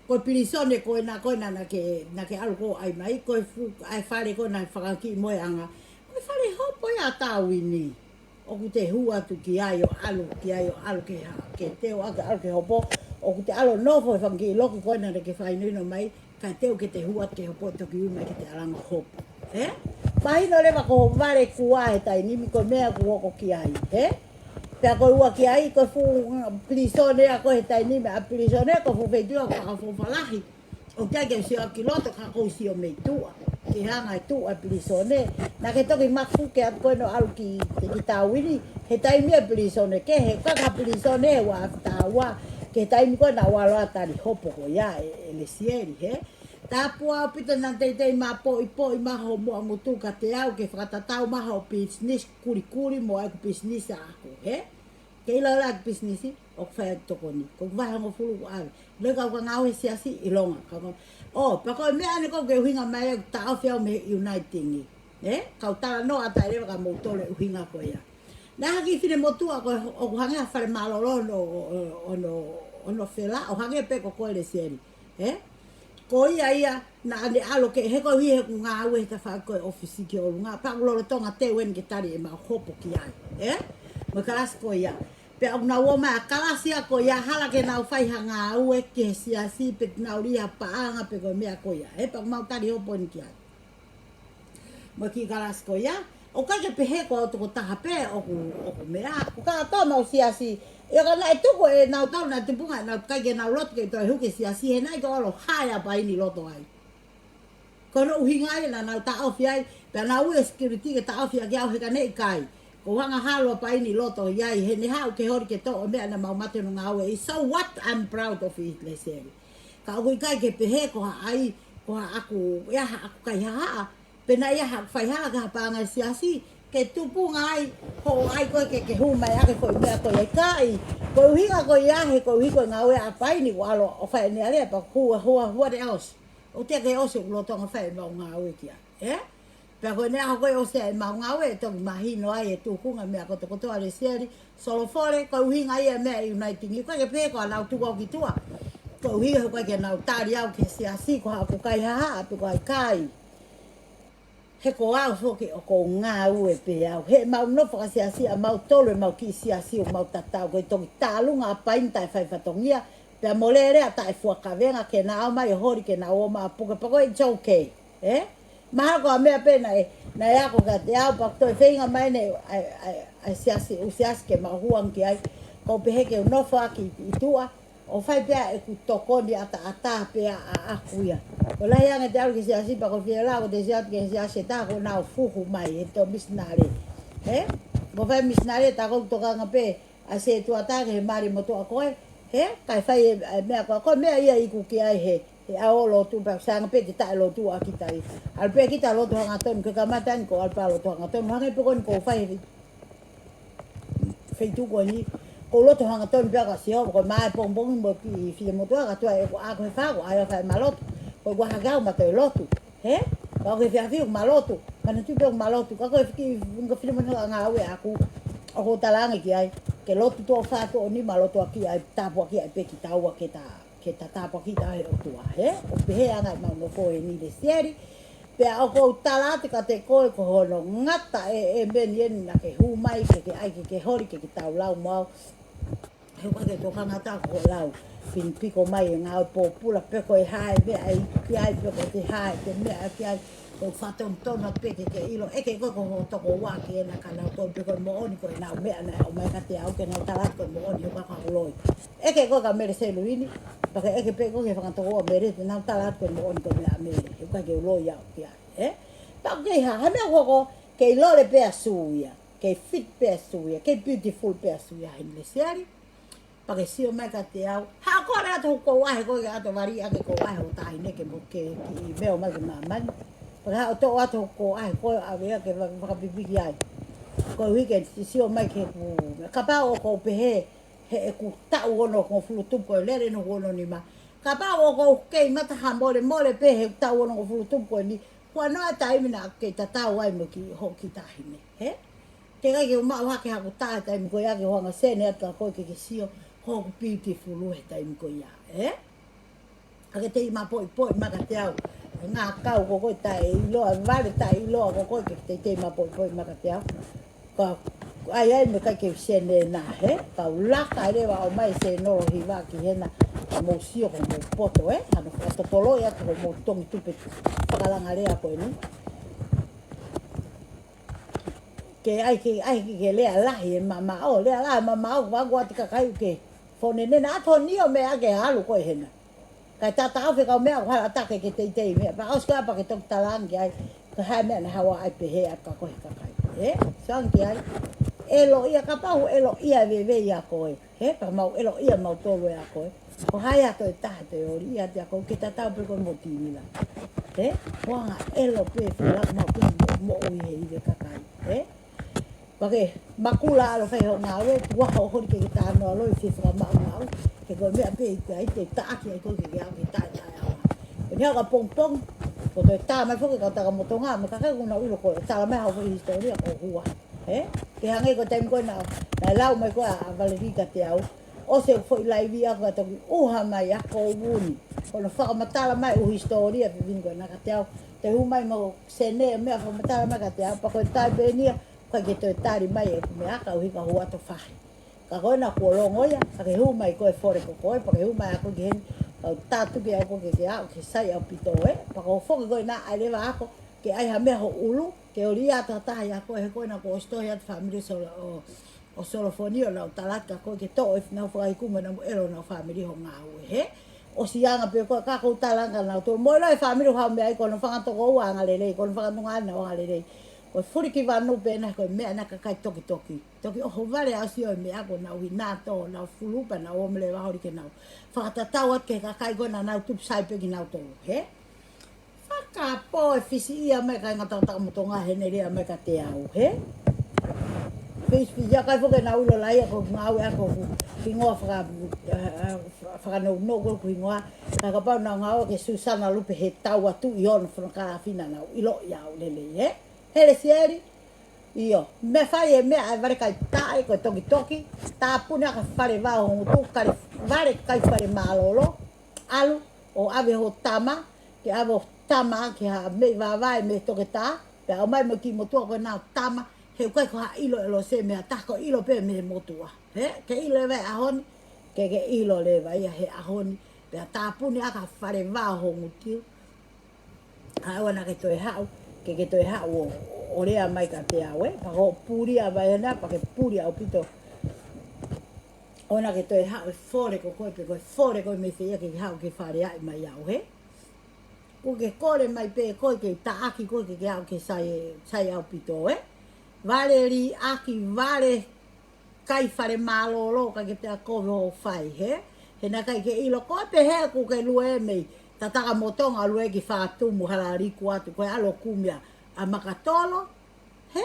Ko e pilīsone ko ena ko ē naʻa ke, naʻa ke ʻalu ko ē ʻai mai, ko e fuʻu, ʻa e fale ko ē naʻe fakakiʻi mo e anga. Ko e fale hopo ia ʻa Tāuini. ʻOku te hū atu ki ai ʻo ʻalu, ki ai ʻo ʻalu ke ha, ke teu ʻaki ʻalu ke hopo. ʻOku te ʻalu ʻo nofo he fanga kiʻi loki ko ena naʻa ke fakahinohino mai, kae teu ke te hū atu ke hopo toki ui mai ke te ʻalu ange ʻo hopo. Hē? Mahino leva ko ho vale kuo ʻā he taimi ni ko e meʻa ʻoku hoko ki ai, hē? Pea ko e ua ki ai, ko e fuʻu, mm, pilīsone ia ko ē he taimi ni, meʻa pilīsone, ko e fuʻu feituʻu ia ʻoku fakafoʻou fakalahi. ʻOku ʻikai ke u sio ki loto ka ʻoku ou sio mei tuʻa. Ke hanga ʻe tuʻa e pilīsone. Naʻa ke toki mafuke atu ko ē ʻo ʻalu ki, ki Tāuini. He taimi ʻa e pilīsone kehe, ka ko e pilīsone ʻe ua afe taha ua. Ki he taimi ko ē naʻa ku ʻalu ʻo tali hopo ko ia ē, ē Lesieli, hē? Tāpuaki ʻaupito naʻa teitei maʻu poʻipoʻi mai hoʻo muʻa ngutu kiate au ke fakatatau mai hoʻo pisinisi kulikuli mo ʻeku pisinisi ʻaʻaku, hē? Ke ʻilo ʻeku pisinisi, ʻoku fai ʻeku tokoni. Ko ʻeku vahe hongofulu kuo ʻave. Loi kau ka ngāue he siasi ʻilonga. Kau ka, ʻo, pea ko e meʻa ʻeni ʻoku ke ʻuhinga mai ʻeku taʻofi au mei he Uniting. Ē? Kau talanoa atu ai leva kia moutolu e ʻuhinga ko ia. Naʻe hiki fine motuʻa ko ē ʻoku hangē ha fale mālōlō ʻo, ʻo, ʻo, ʻo, ʻo Fela, ʻo hangē pē ko koe Lesieli. Ē? Ko ia ia, naʻa ne ʻalu ke, he ko e ʻuhi he ʻoku ngāue he tafaʻaki ko ē ʻōfisi ki ʻolunga, pea ʻoku lolotonga teu eni ke tali ʻemau hopo ki ai. Ē? Mo e kalasi ko ia. Pea ʻoku nau ō mai ʻa e kalasi ia ko ia hala ke nau fai ha ngāue ki he siasi pe te nau lī ha paʻanga pe ko e meʻa ko ia. Ē? Pea ʻoku mau tali hopo eni ki ai. Mo e kiʻi kalasi ko ia, ʻoku ʻikai ke pehē ko au tokotaha pē ʻoku, ʻoku meʻa, ʻoku kātoa ʻemau siasi. ʻIo ka naʻe tuku ʻe nautolu naʻe tupunga, naʻe ʻikai ke nau lotu ke toe hū ki he siasi he naʻe ʻikai ke ʻalu ʻo hae ʻa Paini loto ai. Ko hono ʻuhinga ia naʻa nau taʻofi ai, pea nau ui e security ke taʻofi ʻaki au he ka ne ʻikai. Ko e anga halo ʻa Paini loto ʻi ai, he ne haʻu ke holi ke toʻo meʻa naʻa mau mate hono ngāue. So what I'm proud of it, Lesieli. Ka ʻoku ʻikai ke pehē ko haʻai, ko haʻaku, ʻe ʻi ai haʻaku kaihaʻa, pe naʻe ʻi ai haʻaku faihala ki ha paʻanga ʻa e siasi, ke tupunga ai, hoʻo ʻai ko ē ke, ke hū mai ʻaki e foʻi meʻa ko ia ʻikai. Ko e ʻuhinga ko ia he ko e ʻuhi ko e ngāue ʻa Paini kuo ʻalu ʻo fai ʻene alea pea hua, hua, hua de os. ʻOku teʻeki ke ʻosi ʻoku lolotonga fai ʻemau ngāue ki ai, ē? Pea ko ʻene ʻaho ko ē ʻosi ʻemau ngāue, ʻe toki mahino ai e tukunga meʻa kotokotoa Lesieli, Solofole, ko e ʻuhinga ia e meʻa e Uniting, ʻikai ke pehē ko haʻanau tuku au ki tuʻa. Ko e ʻuhi he ʻikai ke nau tali au ki he siasi, ko haʻaku kaihaʻa, pe ko e ʻikai. He ko au foki ʻoku ou ngāue pē au. He ʻemau nofo fakasiasi ʻa mautolu ʻemau kiʻi siasi ʻoku mau tatau. Ko e toki tālunga ʻa Paini taʻe fai fatongia, pea mo e lea taʻe fua kavenga ke nau ō mai ʻo holi ke nau ō mai ʻo puke pea ko e it's okay. Ē? Mahalo ko e meʻa pē naʻe, naʻe ako kiate au pea toe feinga mai ʻene, ʻa e, ʻa e, ʻa e siasi, ʻū siasi ke mau hū ange ki ai. ʻOku ou pehē ke u nofo ʻaki ʻi tuʻa, ʻo fai pē ʻeku tokoni ʻataʻatā pē ʻaʻaku ia. ʻOku lahi ange ʻete ʻalu ki he siasi pea ko e fie lau, ko ʻete siasi ki he siasi ʻe taha kuo nau fuhu mai, he ko e misinale. Ē? Ko e fai misinale, tā ko ʻeku tokanga pē, ʻa e sētuata ki he mali motuʻa ko ē, hē? Kae fai e, e meʻa ko ē, ko e meʻa ia ʻoku ʻikai ke ʻi ai he, he ʻaho lotu pea sanga pē te taʻe lotu ʻa kita ia. ʻAlu pē kita lotu hangatonu, ke kamata eni ko e ʻalu pē lotu hangatonu, hangē pē ko eni ʻoku ou fai he feituʻu ko eni, ʻoku ou lotu hangatonu pē au kia Sihova, ko e maʻa e pongipongi mo e kiʻi fie motuʻa, ka tuʻu ai ʻeku ako he fā, ʻoku ʻai ʻo fai ʻema lotu, ko e ʻuha ke au ma toe lotu, hē? Ka ʻoku ke fiefia ʻoku ma lotu, ka na tui pē ʻoku ma lotu, ka ko e fiki, ka fili mo e ngāue ʻaʻaku, ʻoku ou talaange ki ai, ke lotu tuʻo fā tuʻo nima lotu ʻaki ai, tāpuakiʻi ai pē kitaua ke ta, ke ta tāpuakiʻi taua ʻe he ʻOtua, hē? ʻOku pehē ʻa ʻemau nofo ʻeni Lesieli, pea ʻoku ou tala atu kiate koe ko hono ngata e, e ʻēmeni eni naʻa ke hū mai, ke ke ʻai, ke ke holi, ke ke tau lau mo au. He ʻoku ʻikai ke tokanga atu ko hoʻo lau pinepine mai e ngāue pōpula pe ko e hā e meʻa ʻe ʻi ai pe ko e hā e meʻa ʻe ʻi ai. Ko e fakatonutonu pē ke ke ʻilo, ʻeke koe ko hoʻo tokoua ki heʻena ka nau tonu pe ko e moʻoni ko ʻenau meʻa naʻe ʻomai kiate au ke nau tala atu ko e moʻoni he ʻoku ʻikai ko haʻaku loi. ʻEke koe kia Mele Seluini, pea ke ʻeke pē koe ki he fanga tokoua ʻo Mele te nau tala atu ko e moʻoni ko e meʻa ʻa Mele, he ʻoku ʻikai ke u loi au ki ai, ē? Pea ʻoku kei hā, ha meʻa ʻoku hoko, kei lole pē ʻa Sue ia. Kei fit pē ʻa Sue ia, kei beautiful pē ʻa Sue ia heni Lesieli. Pea ke sio mai kiate au. Haʻu ʻo kole atu hoku kouʻahe ko ē ke ʻalu ʻo vali ʻaki e kouʻahe ʻo e taʻahine ke mo ke kiʻi meʻa mai ki māmani. Pea ke haʻu ʻo toʻo atu hoku kouʻahe ko ē ʻave ia ke va-, fakapipiki ai. Koeʻuhi ke sio mai ki heʻeku, kapau ʻoku ou pehē, heʻeku taʻu onongofulu tupu ko e lele ʻi hoku ono nima. Kapau ʻoku ou kei mata ha molemole pē heʻeku taʻu onongofulu tupu ko eni, huanoa e taimi naʻa ke tatau ai mo e kiʻi, hoʻo kiʻi taʻahine, hē? Teʻeki ai ke u maʻu hake haʻaku tā he taimi ko ia ke u hanga ʻo sene atu kia koe ke ke sio ko hoku beautiful he taimi ko ia, ē? Ka ke teitei maʻu poʻipoʻi mai kiate au. Ngākau ko koe taʻeʻiloa, vale taʻeʻiloa ko koe ke teitei maʻu poʻipoʻi mai kiate au. Ka ʻai ai mo e ʻikai ke u sene na, hē? Ka u laka ai leva ʻo ʻomai e sēnolo hiva ki hena, ka mou sio ko hoʻomou poto, ē? Hano fakatotoloʻi atu hoʻomou tongi tupe fakalangalea ko eni. Ke ʻai ke, ʻai ke, ke lea lahi e mamaʻo, lea lahi e mamaʻo, ʻoku ʻoatu e kakai ke fone nena atu ni ʻo meʻa ke ʻalu koe hena. Kae tataʻofi e kau meʻa ʻoku hala ʻatā ke ke teitei meʻa. Pea ʻosi ko ia pea ke toki talaange ai, ko e hā e meʻa naʻe haʻu ai pehē atu kia koe he kakai. Ē? Sio ange ki ai. ʻEloʻia, kapau ʻoku ʻeloʻia e veiveiua ʻa koe. Hē? Pea mau ʻeloʻia mautolu ʻe ʻa koe. Ko hai ʻa e toe taha te oli ia te ako ke tatau pē ko e motini la. Ē? Ko e anga ʻelo pē, fela mau pē mo, moʻui he ive kakai. Ē? Pea ke makula ʻalu fai ho ngāue, tuʻu ʻo holi ke ke tā noa loi fefakamaʻumaʻu. Ke ko e meʻa pē ʻi ai te taʻaki ai ko ke ke au ke taʻe taʻe au. Ko eni haka pongpong, ko toe tā mai foki ka taka mo Tonga, mo e kakai ko ena ʻilo ko e tala mai hau foʻi hisitōlia ko hua. Ē? Ke hangē ko e taimi ko ena, naʻe lau mai ko ē ʻa Valeri kiate au. ʻOsi e foʻi laivi ʻaku ka toki ʻuha mai ʻa ko uni. Ko ena fakamatala mai ʻū hisitōlia pē vini ko ena kiate au. Te hū mai mo sene meʻa fakamatala mai kiate au. Pea ko e taimi pē eni ia, ʻikai ke toe tali mai ʻeku meʻa ka u hika hua to fahi. Ka ko ena kuo longo ia, ka ke hū mai ko e fole ko koe, pea ke hū mai ʻa koe ki heni, ka u tatu ke au ko ke ke au, ke sai ʻaupito ē. Pea ko e foki ko ena ʻai leva ʻa koe, ke ʻai ha meʻa ho ʻulu, ke oli ʻa e taha ia ko e he ko ena ko e ʻosi tohi atu fāmili Solo, ʻo, ʻo Solofoni ʻo nau talaki ʻa koe ke toʻo e finau fakaiku mo nau ʻelo nau fāmili ho ngāue he. ʻOsi anga pē ko e ka ko u talanga nau tō. Mo ʻilo e fāmili hau meʻa ai ko ena fanga tokoua anga lelei, ko ena fanga tuongaʻane anga lelei. Ko e fuli ki vanu pē ena ko e meʻa ena kakai tokitoki. Toki ʻohovale ʻa ʻosi ʻo e meʻa ko nau hina tō, nau fulu pea nau ō mai leva holi ke nau fakatatau atu ki he kakai ko ena nau tupu sai pē kinautolu, he? Fakapō e fisi ia mai kai ngata taka mo Tonga he ne lea mai kiate au, he? Fisi, fisi ia kai foki nau ʻilo lahi ʻa ko e ngāue ʻa ko e hingoa faka, ē, ē, fakanounou ko e hingoa. Ka kapau nau ngāue ke Susana Lupe he tau atu ʻi hono fana ka fina nau ʻilo ia au lelei, he? He Lesieli, ʻio, meʻa fai e meʻa ʻa e vale kai taʻe, ko e tokitoki, tāpuni ʻa e fale vao ho ngutu, kale vale kai fale mālōlō, ʻalu, ʻo ʻave ho tama, ke ʻave ho tama, ke ha mei vavae mei toketā, pea ʻomai mo e kiʻi motuʻa ko ena tama, he ʻikai ko ha ʻilo ʻe Lose mei ha taha ko e ʻilo pē mei he motuʻa. He, ke ʻilo leva he ʻaho ni, ke ke ʻilo leva ia he ʻaho ni, pea tāpuni ʻa e fale vao ho ngutu, ʻa ʻoua naʻa ke toe haʻu, ke ke toe haʻu ʻo, ʻo lea mai kiate au ē, pea ko e puli ʻa vai ena, pea ke puli ʻaupito. ʻOua naʻa ke toe haʻu e fole ko koe pe ko e fole ko e mei fē ia ke ke haʻu ke faleaʻi mai au he. Kuo ke kole mai pē koe ke taʻaki koe ke ke haʻu ke sai, sai ʻaupito ē. Vale liʻaki, vale kai fale mālōlō ka ke pea kovi ho fai, he? He naʻe ʻikai ke ʻilo koe pē he kuo ke lue mei tataka mo Tonga lue ki Fatumu hala liku atu, ko e ʻalu ʻo kumi ʻa Makatolo, he?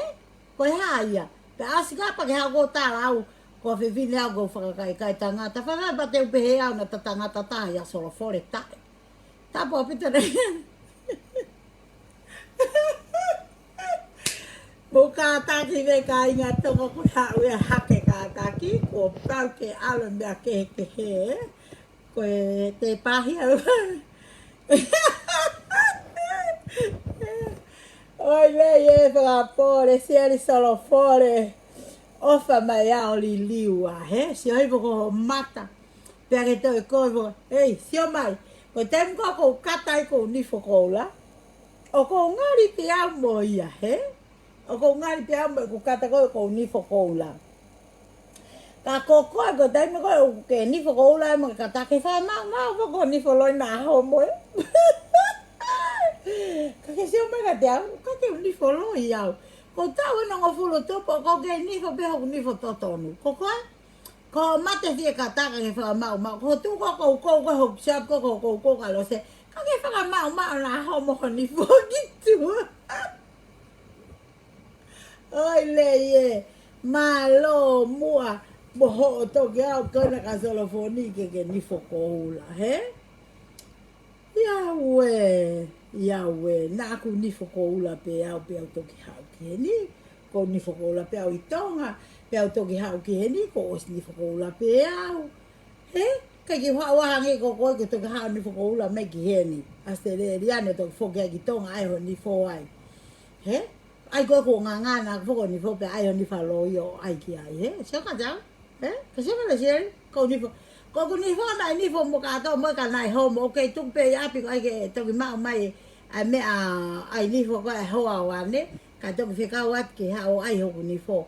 Ko e hā ia? Pea ʻasi ka pea ke haʻu ko e tala au, ko e fefine au ko e fakakaikai tangata, fafai pea te u pehē au naʻa ta tangata taha ia Solofole taʻe. Tapu ʻaupito nei. Mou kātaki mai kāinga Tonga ko e haʻu ia hake kātaki, kuo pau ke ʻalu meʻa kehekehe, ko e te pahi au. ʻOi, Lesieli, fakapō, Lesieli Solofole. ʻOfa mai ʻa ʻo liliu ā, he? Sio hifo ko ho mata. Pea ke toe koe fo, ei, sio mai. Ko e taimi ko ē ʻoku ou kata ai ʻeku nifo koula. ʻOku ou ngali pē au mo ia, he? ʻOku ou ngali pē au mo ʻeku kata ko ē ʻeku nifo koula. Ka ko koe ko e taimi ko ē ʻoku ke nifo koula ai mo ke kata ke fakamaʻumaʻu foki ho nifo loi naʻa homo ē. Ka ke sio mai kiate au, ʻikai ke u nifo loi au. Ko e taʻu ʻe hongofulu tupu ʻoku ou kei nifo pē hoku nifo totonu. Ko koe? Ko e mate fie kata ka ke fakamaʻumaʻu. Ko e tuʻu ko ē ʻoku ou koukou, ko e hop shop ko ē ʻoku ou koukou ka Lose. Ka ke fakamaʻumaʻu naʻa homo ho nifo ki tuʻa. ʻOi, Lesieli, mālō muʻa mo hoʻo toki haʻu ko ena ka Solofoni ke ke nifo koula, he? ʻIa ue, ʻia ue, naʻa ku nifo koula pē au pea u toki haʻu ki heni. Ko e nifo koula pē au ʻi Tonga, pea u toki haʻu ki heni, kuo ʻosi nifo koula pē au. He? ʻIkai ke u haʻu ʻo hangē ko koe ke toki haʻu nifo koula mai ki heni. ʻAositelēlia ne toki foki ai ki Tonga ʻai ho nifo ai. He? ʻAi ko ē kuo ngangana, foki ho nifo pea ʻai ho nifo loi ʻo ʻai ki ai, he? Sio kiate au. He? Ka sio mai Lesieli, ko e nifo. Ko ʻeku nifo naʻe nifo mo kātoa mo e ka naʻe homo, ʻoku kei tuku pē ʻi ʻapi ko ē ke toki maʻu mai ʻa e meʻa ʻai nifo ko ē hoa ʻo ane, ka toki fekau atu ke haʻu ʻo ʻai hoku nifo.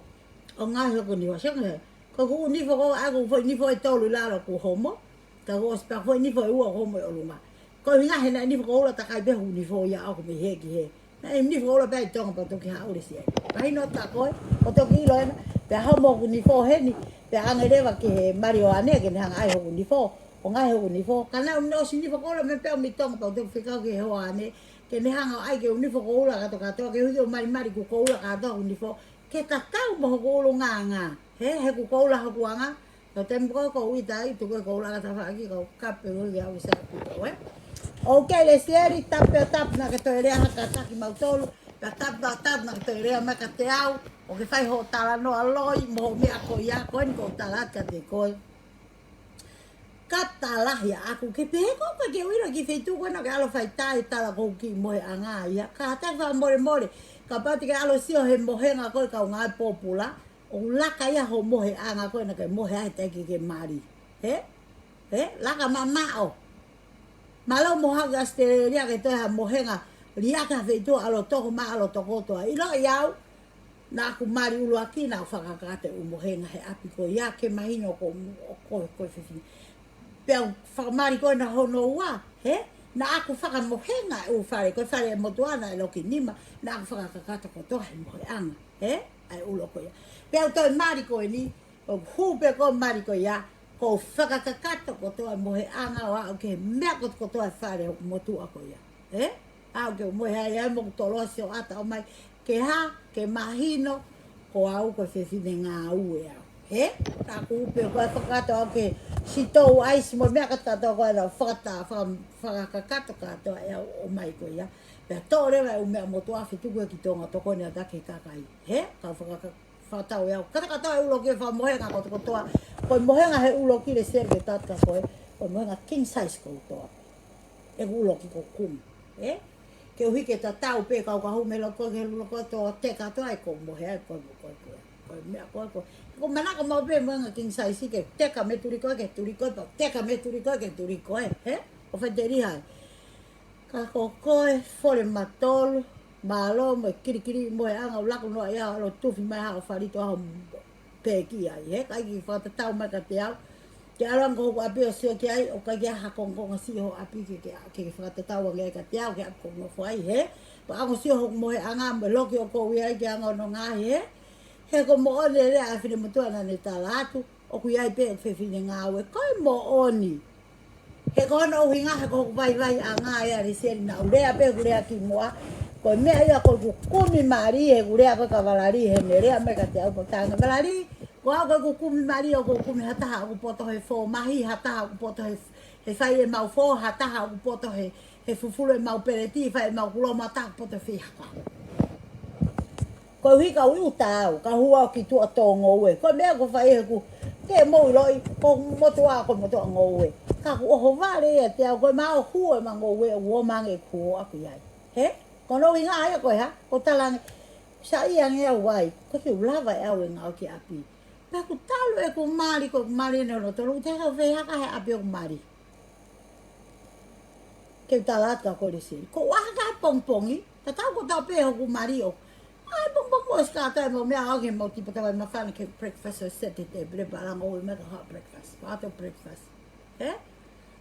ʻO ngaahi hoku nifo, sio mai. Ko ʻeku nifo ko ē ʻoku ou foʻi nifo ʻe tolu ʻi lalo kuo homo. Ka kuo ʻosi pea foʻi nifo ʻe ua homo ʻi ʻolunga. Ko e ʻuhinga he naʻe nifo koula takai pē hoku nifo ia ʻoku mei hē ki hē. Naʻe nifo koula pē ʻi Tonga pea toki haʻu Lesieli. Mahino atu koe, ʻo toki ʻilo ena, pea homo hoku nifo heni, pea ʻange leva ki he mali ʻo ane ke ne hanga ʻai hoku nifo. ʻo ngaahi hoku nifo. Ka naʻa ne ʻosi nifo koula mei pea mei Tonga pea u toe fekau ki he hoa ʻaneafi ke ne hanga ʻo ʻai ke u nifo koula kātoa kātoa, ke ʻuhi ʻo malimali kuo koula kātoa hoku nifo. Ke tatau mo hoku ʻulungaanga. Hē, he kuo koula hoku anga. Ka te moko ko ui tai, tuku e koula ka tafaʻaki, ka u kape ʻo ia ʻo sa pito, ē. Okay, Lesieli, tapu pea tapu naʻa ke toe lea hake atu kiate kimautolu. Pea tapu pea tapu naʻa ke toe lea mai kiate au. ʻO ke fai hoʻo talanoa loi, mo hoʻo meʻa ko ia, ko eni ʻoku ou tala atu kiate koe. Ka talahi ʻaʻaku ke pehē ko ē ke u ʻilo ki he feituʻu ko ē naʻa ke ʻalu ʻo fai tai tala ko ē ki he mohenga ia. Kātaki fakamolemole, kapau te ke ʻalu ʻo sio he mohenga ko ē kaungā pōpula, ʻoku laka ia hoʻo mohenga ko ē naʻa ke mohe ai he taimi ke ke mali. Hē? Hē? Laka mamaʻo. Mālō mo haʻu ki ʻAositelēlia ke toe ha mohenga liʻaki ha feituʻu ʻalu ʻo toko mai ʻalu ʻo tokoto ai. ʻIloʻi au, naʻa ku mali ʻuluaki naʻa ku fakakakato e ʻū mohenga he ʻapi ko ia ke mahino ko, ko, ko e fefine. Pea u fakamali ko ena hono ua, hē? Naʻa ku fakamohenga e ʻū fale, ko e fale ʻe motuʻa naʻe loki nima, naʻa ku fakakakato kotoa he mohenga, hē? ʻA e ulo ko ia. Pea u toe mali ko eni, ʻo hū pē ko e mali ko ia, ʻoku ou fakakakato kotoa e mohenga ʻo aʻu ki he meʻa kotoa kotoa e fale ʻo e motuʻa ko ia. Ē? Aʻu ki he mohenga ia mo ʻeku toloa sioʻata ʻomai, ke hā, ke mahino, ko au ko e fefine ngāue au. Ē? Ka ʻoku ou pē ko e fakakakato au ki he sitou ʻaisi mo e meʻa kātoa ko ena, fakata-, faka-, fakakakato kātoa ʻe au ʻomai ko ia. Pea toʻo leva e ʻū meʻa motuʻa fetuku ki Tonga tokoni atu ki he kakai. Ē? Ka fakaka-, fakatau ʻe au. Kātaki kātoa e ulo ki he fakamohenga kotoa kotoa. Ko e mohenga he ulo ki Lesieli ke tau ʻai ko ē. Ko e mohenga king size kotoa. ʻEku ulo ki ʻoku ou kumi. Ē? Ke ʻuhi ke tatau pē kau ka hū mei loto ko ē ke ulo ko ē tō teka kātoa ʻeku mohenga ko ē ko ē ko ē. Ko e meʻa ko ē ko ē. Ko e manako maʻu pē mohenga king size ke teka mei tuli ko ē ke tuli ko ē pea teka mei tuli ko ē ke tuli ko ē. Ē? ʻO fai tēlī hai. Ka ko koe, Fole Matolu, mālō mo e kilikili mo e anga ʻo laku noa ia ʻo tufi mai haʻo falito ʻaho pē ki ai, hē, ʻikai ke fakatatau mai kiate au. Ke ʻalu ange ki hoku ʻapi ʻo sio ki ai, ʻoku ʻikai ke ʻi ai ha kongokonga siʻi ho ʻapi ke, ke, ke fakatatau ange ai kiate au, ki he ʻapi ʻoku ou nofo ai, hē. Pea ʻalu ange ʻo sio hoku mohenga mo e loki ʻoku ou ʻi ai ki he anga hono ngaahi, hē. He ko e moʻoni e lea ʻa e finemotuʻa naʻa ne tala atu, ʻoku ʻi ai pē ʻeku fefine ngāue, ko e moʻoni. He ko hono ʻuhinga, he ko hoku vaivaiʻanga ia Lesieli naʻa ku lea pē, ku lea kimuʻa. Ko e meʻa ia ko ʻeku kumi mali, he ku lea ko e kavalali, he ne lea mai kiate au ko e taʻanga valali. Ko au ko ʻeku kumi mali, ʻoku ou kumi ha taha ʻoku poto he fō mahi, ha taha ʻoku poto he, he fai ʻemau fō, ha taha ʻoku poto he, he fufulu ʻemau peleti, fai ʻemau kulo, mo ha taha ʻoku poto he feihaka. Koeʻuhi ka u ʻuta au, ka u hū au ki tuʻa tō ngoue. Ko e meʻa ʻoku fai heʻeku, ke mou ʻiloʻi, ko e motuʻa, ko e motuʻa ngoue. Ka ʻoku ʻohovale ia ʻiate au, ko e maʻu hū ʻema ngoue, ʻoku ʻomai ange ʻeku hū ʻaʻaku ʻi ai. Hē? Ko hono ʻuhinga ia ko e hā, ʻoku ou tala ange, saiʻia ange au ai, ʻoku ʻikai ke u lava ʻe au ʻo ngāue ki ʻapi. Pea ʻoku talu ʻeku mali, ko ʻeku mali ʻeni hono tolu, ʻoku ʻikai ke u feihaka he ʻapi ʻoku ou mali. Ke u tala atu kia koe Lesieli. Ko e ʻaho ko ē pongipongi, tatau kotoa pē hoku mali ʻo. ʻAi pongipongi ʻosi kātoa ʻemau meʻa ʻo ke mau tipata vai māfana ke breakfast ʻo set he tēpile pea ʻalu ange ʻo ʻomai ka ha breakfast. Pea ʻoatu breakfast. Ē?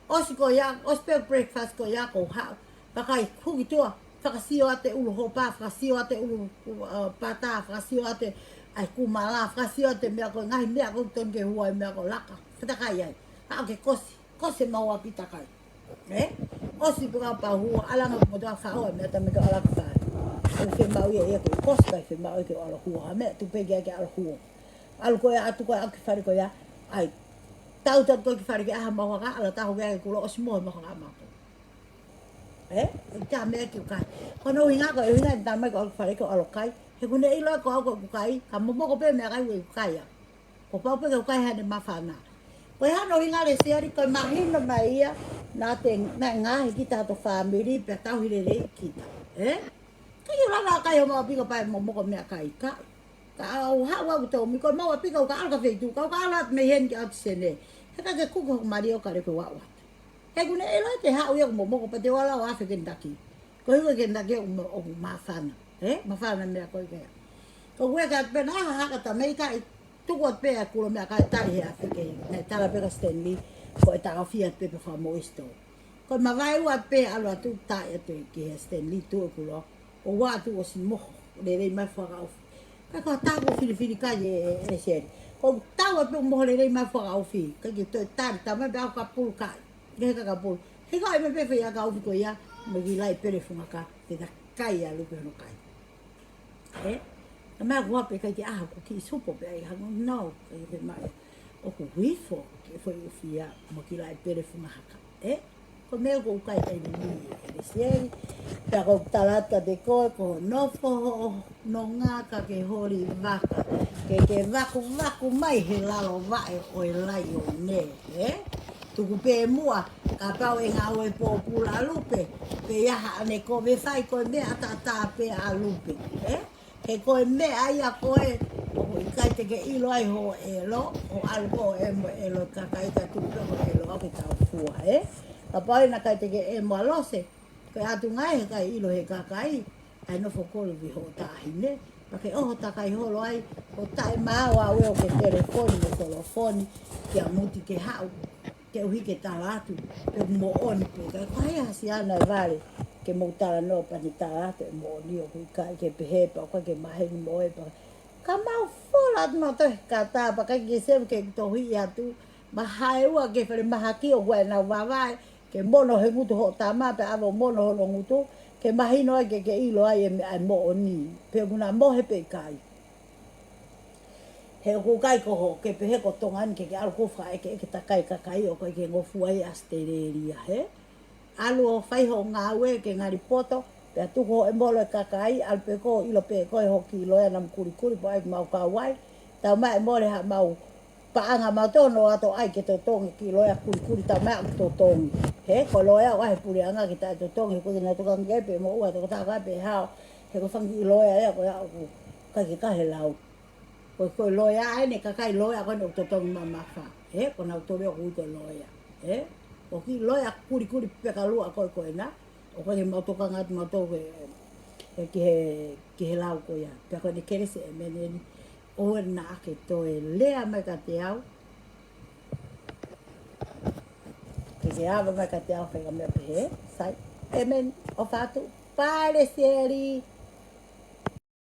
ʻOsi ko ia, ʻosi pē breakfast ko ia ʻoku ou haʻu. Pea kai hū ki tuʻa, fakasio atu e ʻulu hopa, fakasio atu e ʻulu, uh, pata, fakasio atu e ʻai kumala, fakasio atu e meʻa ko e ngaahi meʻa ʻoku totonu ke hū ai meʻa ko e laka. Fetakai ai. Haʻu ke kosi. Kosi ʻemau ʻapi takai. Ē? ʻOsi pē ka pau hū, ʻalu ange ʻo motuʻa faʻo, meʻa tā meʻa ke ʻalu ki fale. ʻOku fiemaʻu ia ia ke kosi, ʻikai fiemaʻu ia ke ʻalu hū, ha meʻa tuku pē ke ʻalu hū. ʻAlu ko ia atu ko ia ki fale ko ia, ʻai. Tau tau ko ia ki fale ke ʻai ha mahuʻanga, ʻalu taho ke ʻai kulo ʻosi mo e mahuʻanga mapu. Ē? ʻIkai ha meʻa ke u kai. Ko hono ʻuhinga ko e ʻuhinga ʻe tā mai ke ʻalu ki fale ke ʻalu kai. He ʻoku ne ʻilo ko au ʻoku ou kai, ka momoko pē meʻakai ʻoku ou kai au. Kuo pau pē ke u kai haʻane māfana. Ko e hā hono ʻuhinga Lesieli, ko e mahino mai ia, naʻa te, naʻe ngaohi kita ʻe he fāmili, pea tauhi lelei kita. Ē? ʻIkai ke u lava ʻo kai homau ʻapi kapau ʻe momoko meʻakai ka. Ka u haʻu au ʻo tō mi ko homau ʻapi ka u ka ʻalu ki ha feituʻu, ka u ka ʻalu atu mei heni ki ʻAotisene. He ʻikai ke kuku hoku mali ʻo ka lele ko e ʻalu atu. He ʻoku ne ʻilo te u haʻu ia ʻo momoko pea te u ʻalu ʻo afe Kentucky. Koeʻuhi ko Kentucky ʻoku ma-, ʻoku māfana. Ē? Māfana meʻa ko ē ke. Ko ʻeku ʻeke atu pē naʻe ʻi ai ha haka ta mei kai tuku atu pē ʻa e kulo meʻakai tali he afe ke. Naʻe tala pē kia Stanley, ko e taʻofi atu pē pea fakamoʻui sitoa. Ko e mavaeua atu pē ʻalu atu taʻe atu ki he Stanley tuʻu e kulo. ʻO ʻalu atu ʻosi moho, lelei mai fakaʻofa. Ka ko e taha ʻoku filifili kai ʻe, ʻe, ʻe Seli. Ko e taha ʻoku pē moho lelei mai fakaʻufi. Ka ke toe tali, tā mai pē ʻa e kapulu kai. Ke he ka kapulu. He ko e meʻa pē fai ʻa e kapulu ko ia, mo e kiʻi laʻi pele funga haka, te ta kai ʻa Lupe hono kai. Ē? Ka meʻa kuo pē kai ke aha, ko e kiʻi supo pē ai, hangē, no, kai ke mai. ʻOku hifo, ke foʻi ʻufi ia, mo e kiʻi laʻi pele funga haka. Ē? Ko e meʻa ʻoku kai ai ni ʻe Seli. Pea ʻoku ou tala atu kiate koe, ko e nofo hoʻo nonga ka ke holi vaka. Ke ke vakuvaku mai he lalo vaʻe ʻo e laione, ē? Tuku pē muʻa, kapau ʻe ngāue pōpula ʻa Lupe, pea ʻi ai haʻane kole fai ko e meʻa tatau pē ʻa Lupe, ē? He ko e meʻa ia ko ē, ʻoku ʻikai te ke ʻilo ai hoʻo ʻelo, ʻo ʻalu ko ē mo e ʻelo ʻo e kakai ka tuku pē hoʻo ʻelo ʻo ke tau fua, ē? Kapau ʻe ʻikai te ke ʻemo ʻa Lose, ko e ʻatu ngaahi he ʻikai ʻilo he kakai, ʻa e nofo kolu vi hoʻo taʻahine, pea ke ʻoho takai holo ai, ʻo taʻemaau ʻa e ʻo ke telefoni mo solofoni, kia Muti ke haʻu, ke ʻuhi ke tala atu, pe moʻoni pe, ka ko hai ʻa Siana ʻe vale, ke mou talanoa pea ne tala atu, ʻe moʻoni ʻoku ʻikai ke pehē pea ʻoku ʻikai ke maheni mo e pea. Ka mau fola atu mau toe kata, pea ʻikai ke sevu ke tohi atu, mahae ua ke fale mahaki ʻoku ʻi ai ʻenau vavae, ke mono he ngutu hoʻo tama, pea ʻave ʻo mono hono ngutu, ke mahino ai ke ke ʻilo ai ʻe meʻa ʻe moʻoni, pe ʻoku na mohe pe ʻikai. He ʻoku ʻikai ko hoʻo, ke pehē ko Tonga ni ke ke ʻalu ko fakaʻekeʻeke takai kakai ʻoku ʻikai ke ngofua ʻi ʻAositelēlia, hē? ʻAlu ʻo fai hoʻo ngāue ke ngali poto, pea tuku hoʻo ʻe mole kakai, ʻalu pē ko ʻilo pē ko e hoʻo kiʻi loea namu kulikuli, pea ʻai mau kau ai, tau mai ʻe mole haʻamau paʻanga mau tono ʻo ʻalu ai ke totongi kiʻi loea kulikuli, tau mai ʻoku totongi. Hē, ko e loea ʻoku ʻi ai he puleʻanga ke taʻetotongi, he ko e kina tokangi ai pē moʻua, tokotaha ko ē pē hao, he ko e fanga kiʻi loea ia ko ia ʻoku ʻikai ke kahe lau. Ko e, ko e loea ʻeni, kakai loea ko eni ʻoku totongi mamafa. Hē, ko nautolu ʻoku ui ko e loea. Hē, ko e kiʻi loea kulikuli pekaluʻa ko ē ko ena, ʻoku ʻikai ke mau tokanga atu mautolu ke, ke ki he, ki he lau ko ia. Pea ko eni kelesi ʻemeni eni, ʻoua naʻa ke toe lea mai kiate au. Ke ke ava mai kiate au fai ha meʻa pehē, sai. ʻEmeni, ʻofa atu, pale Seli.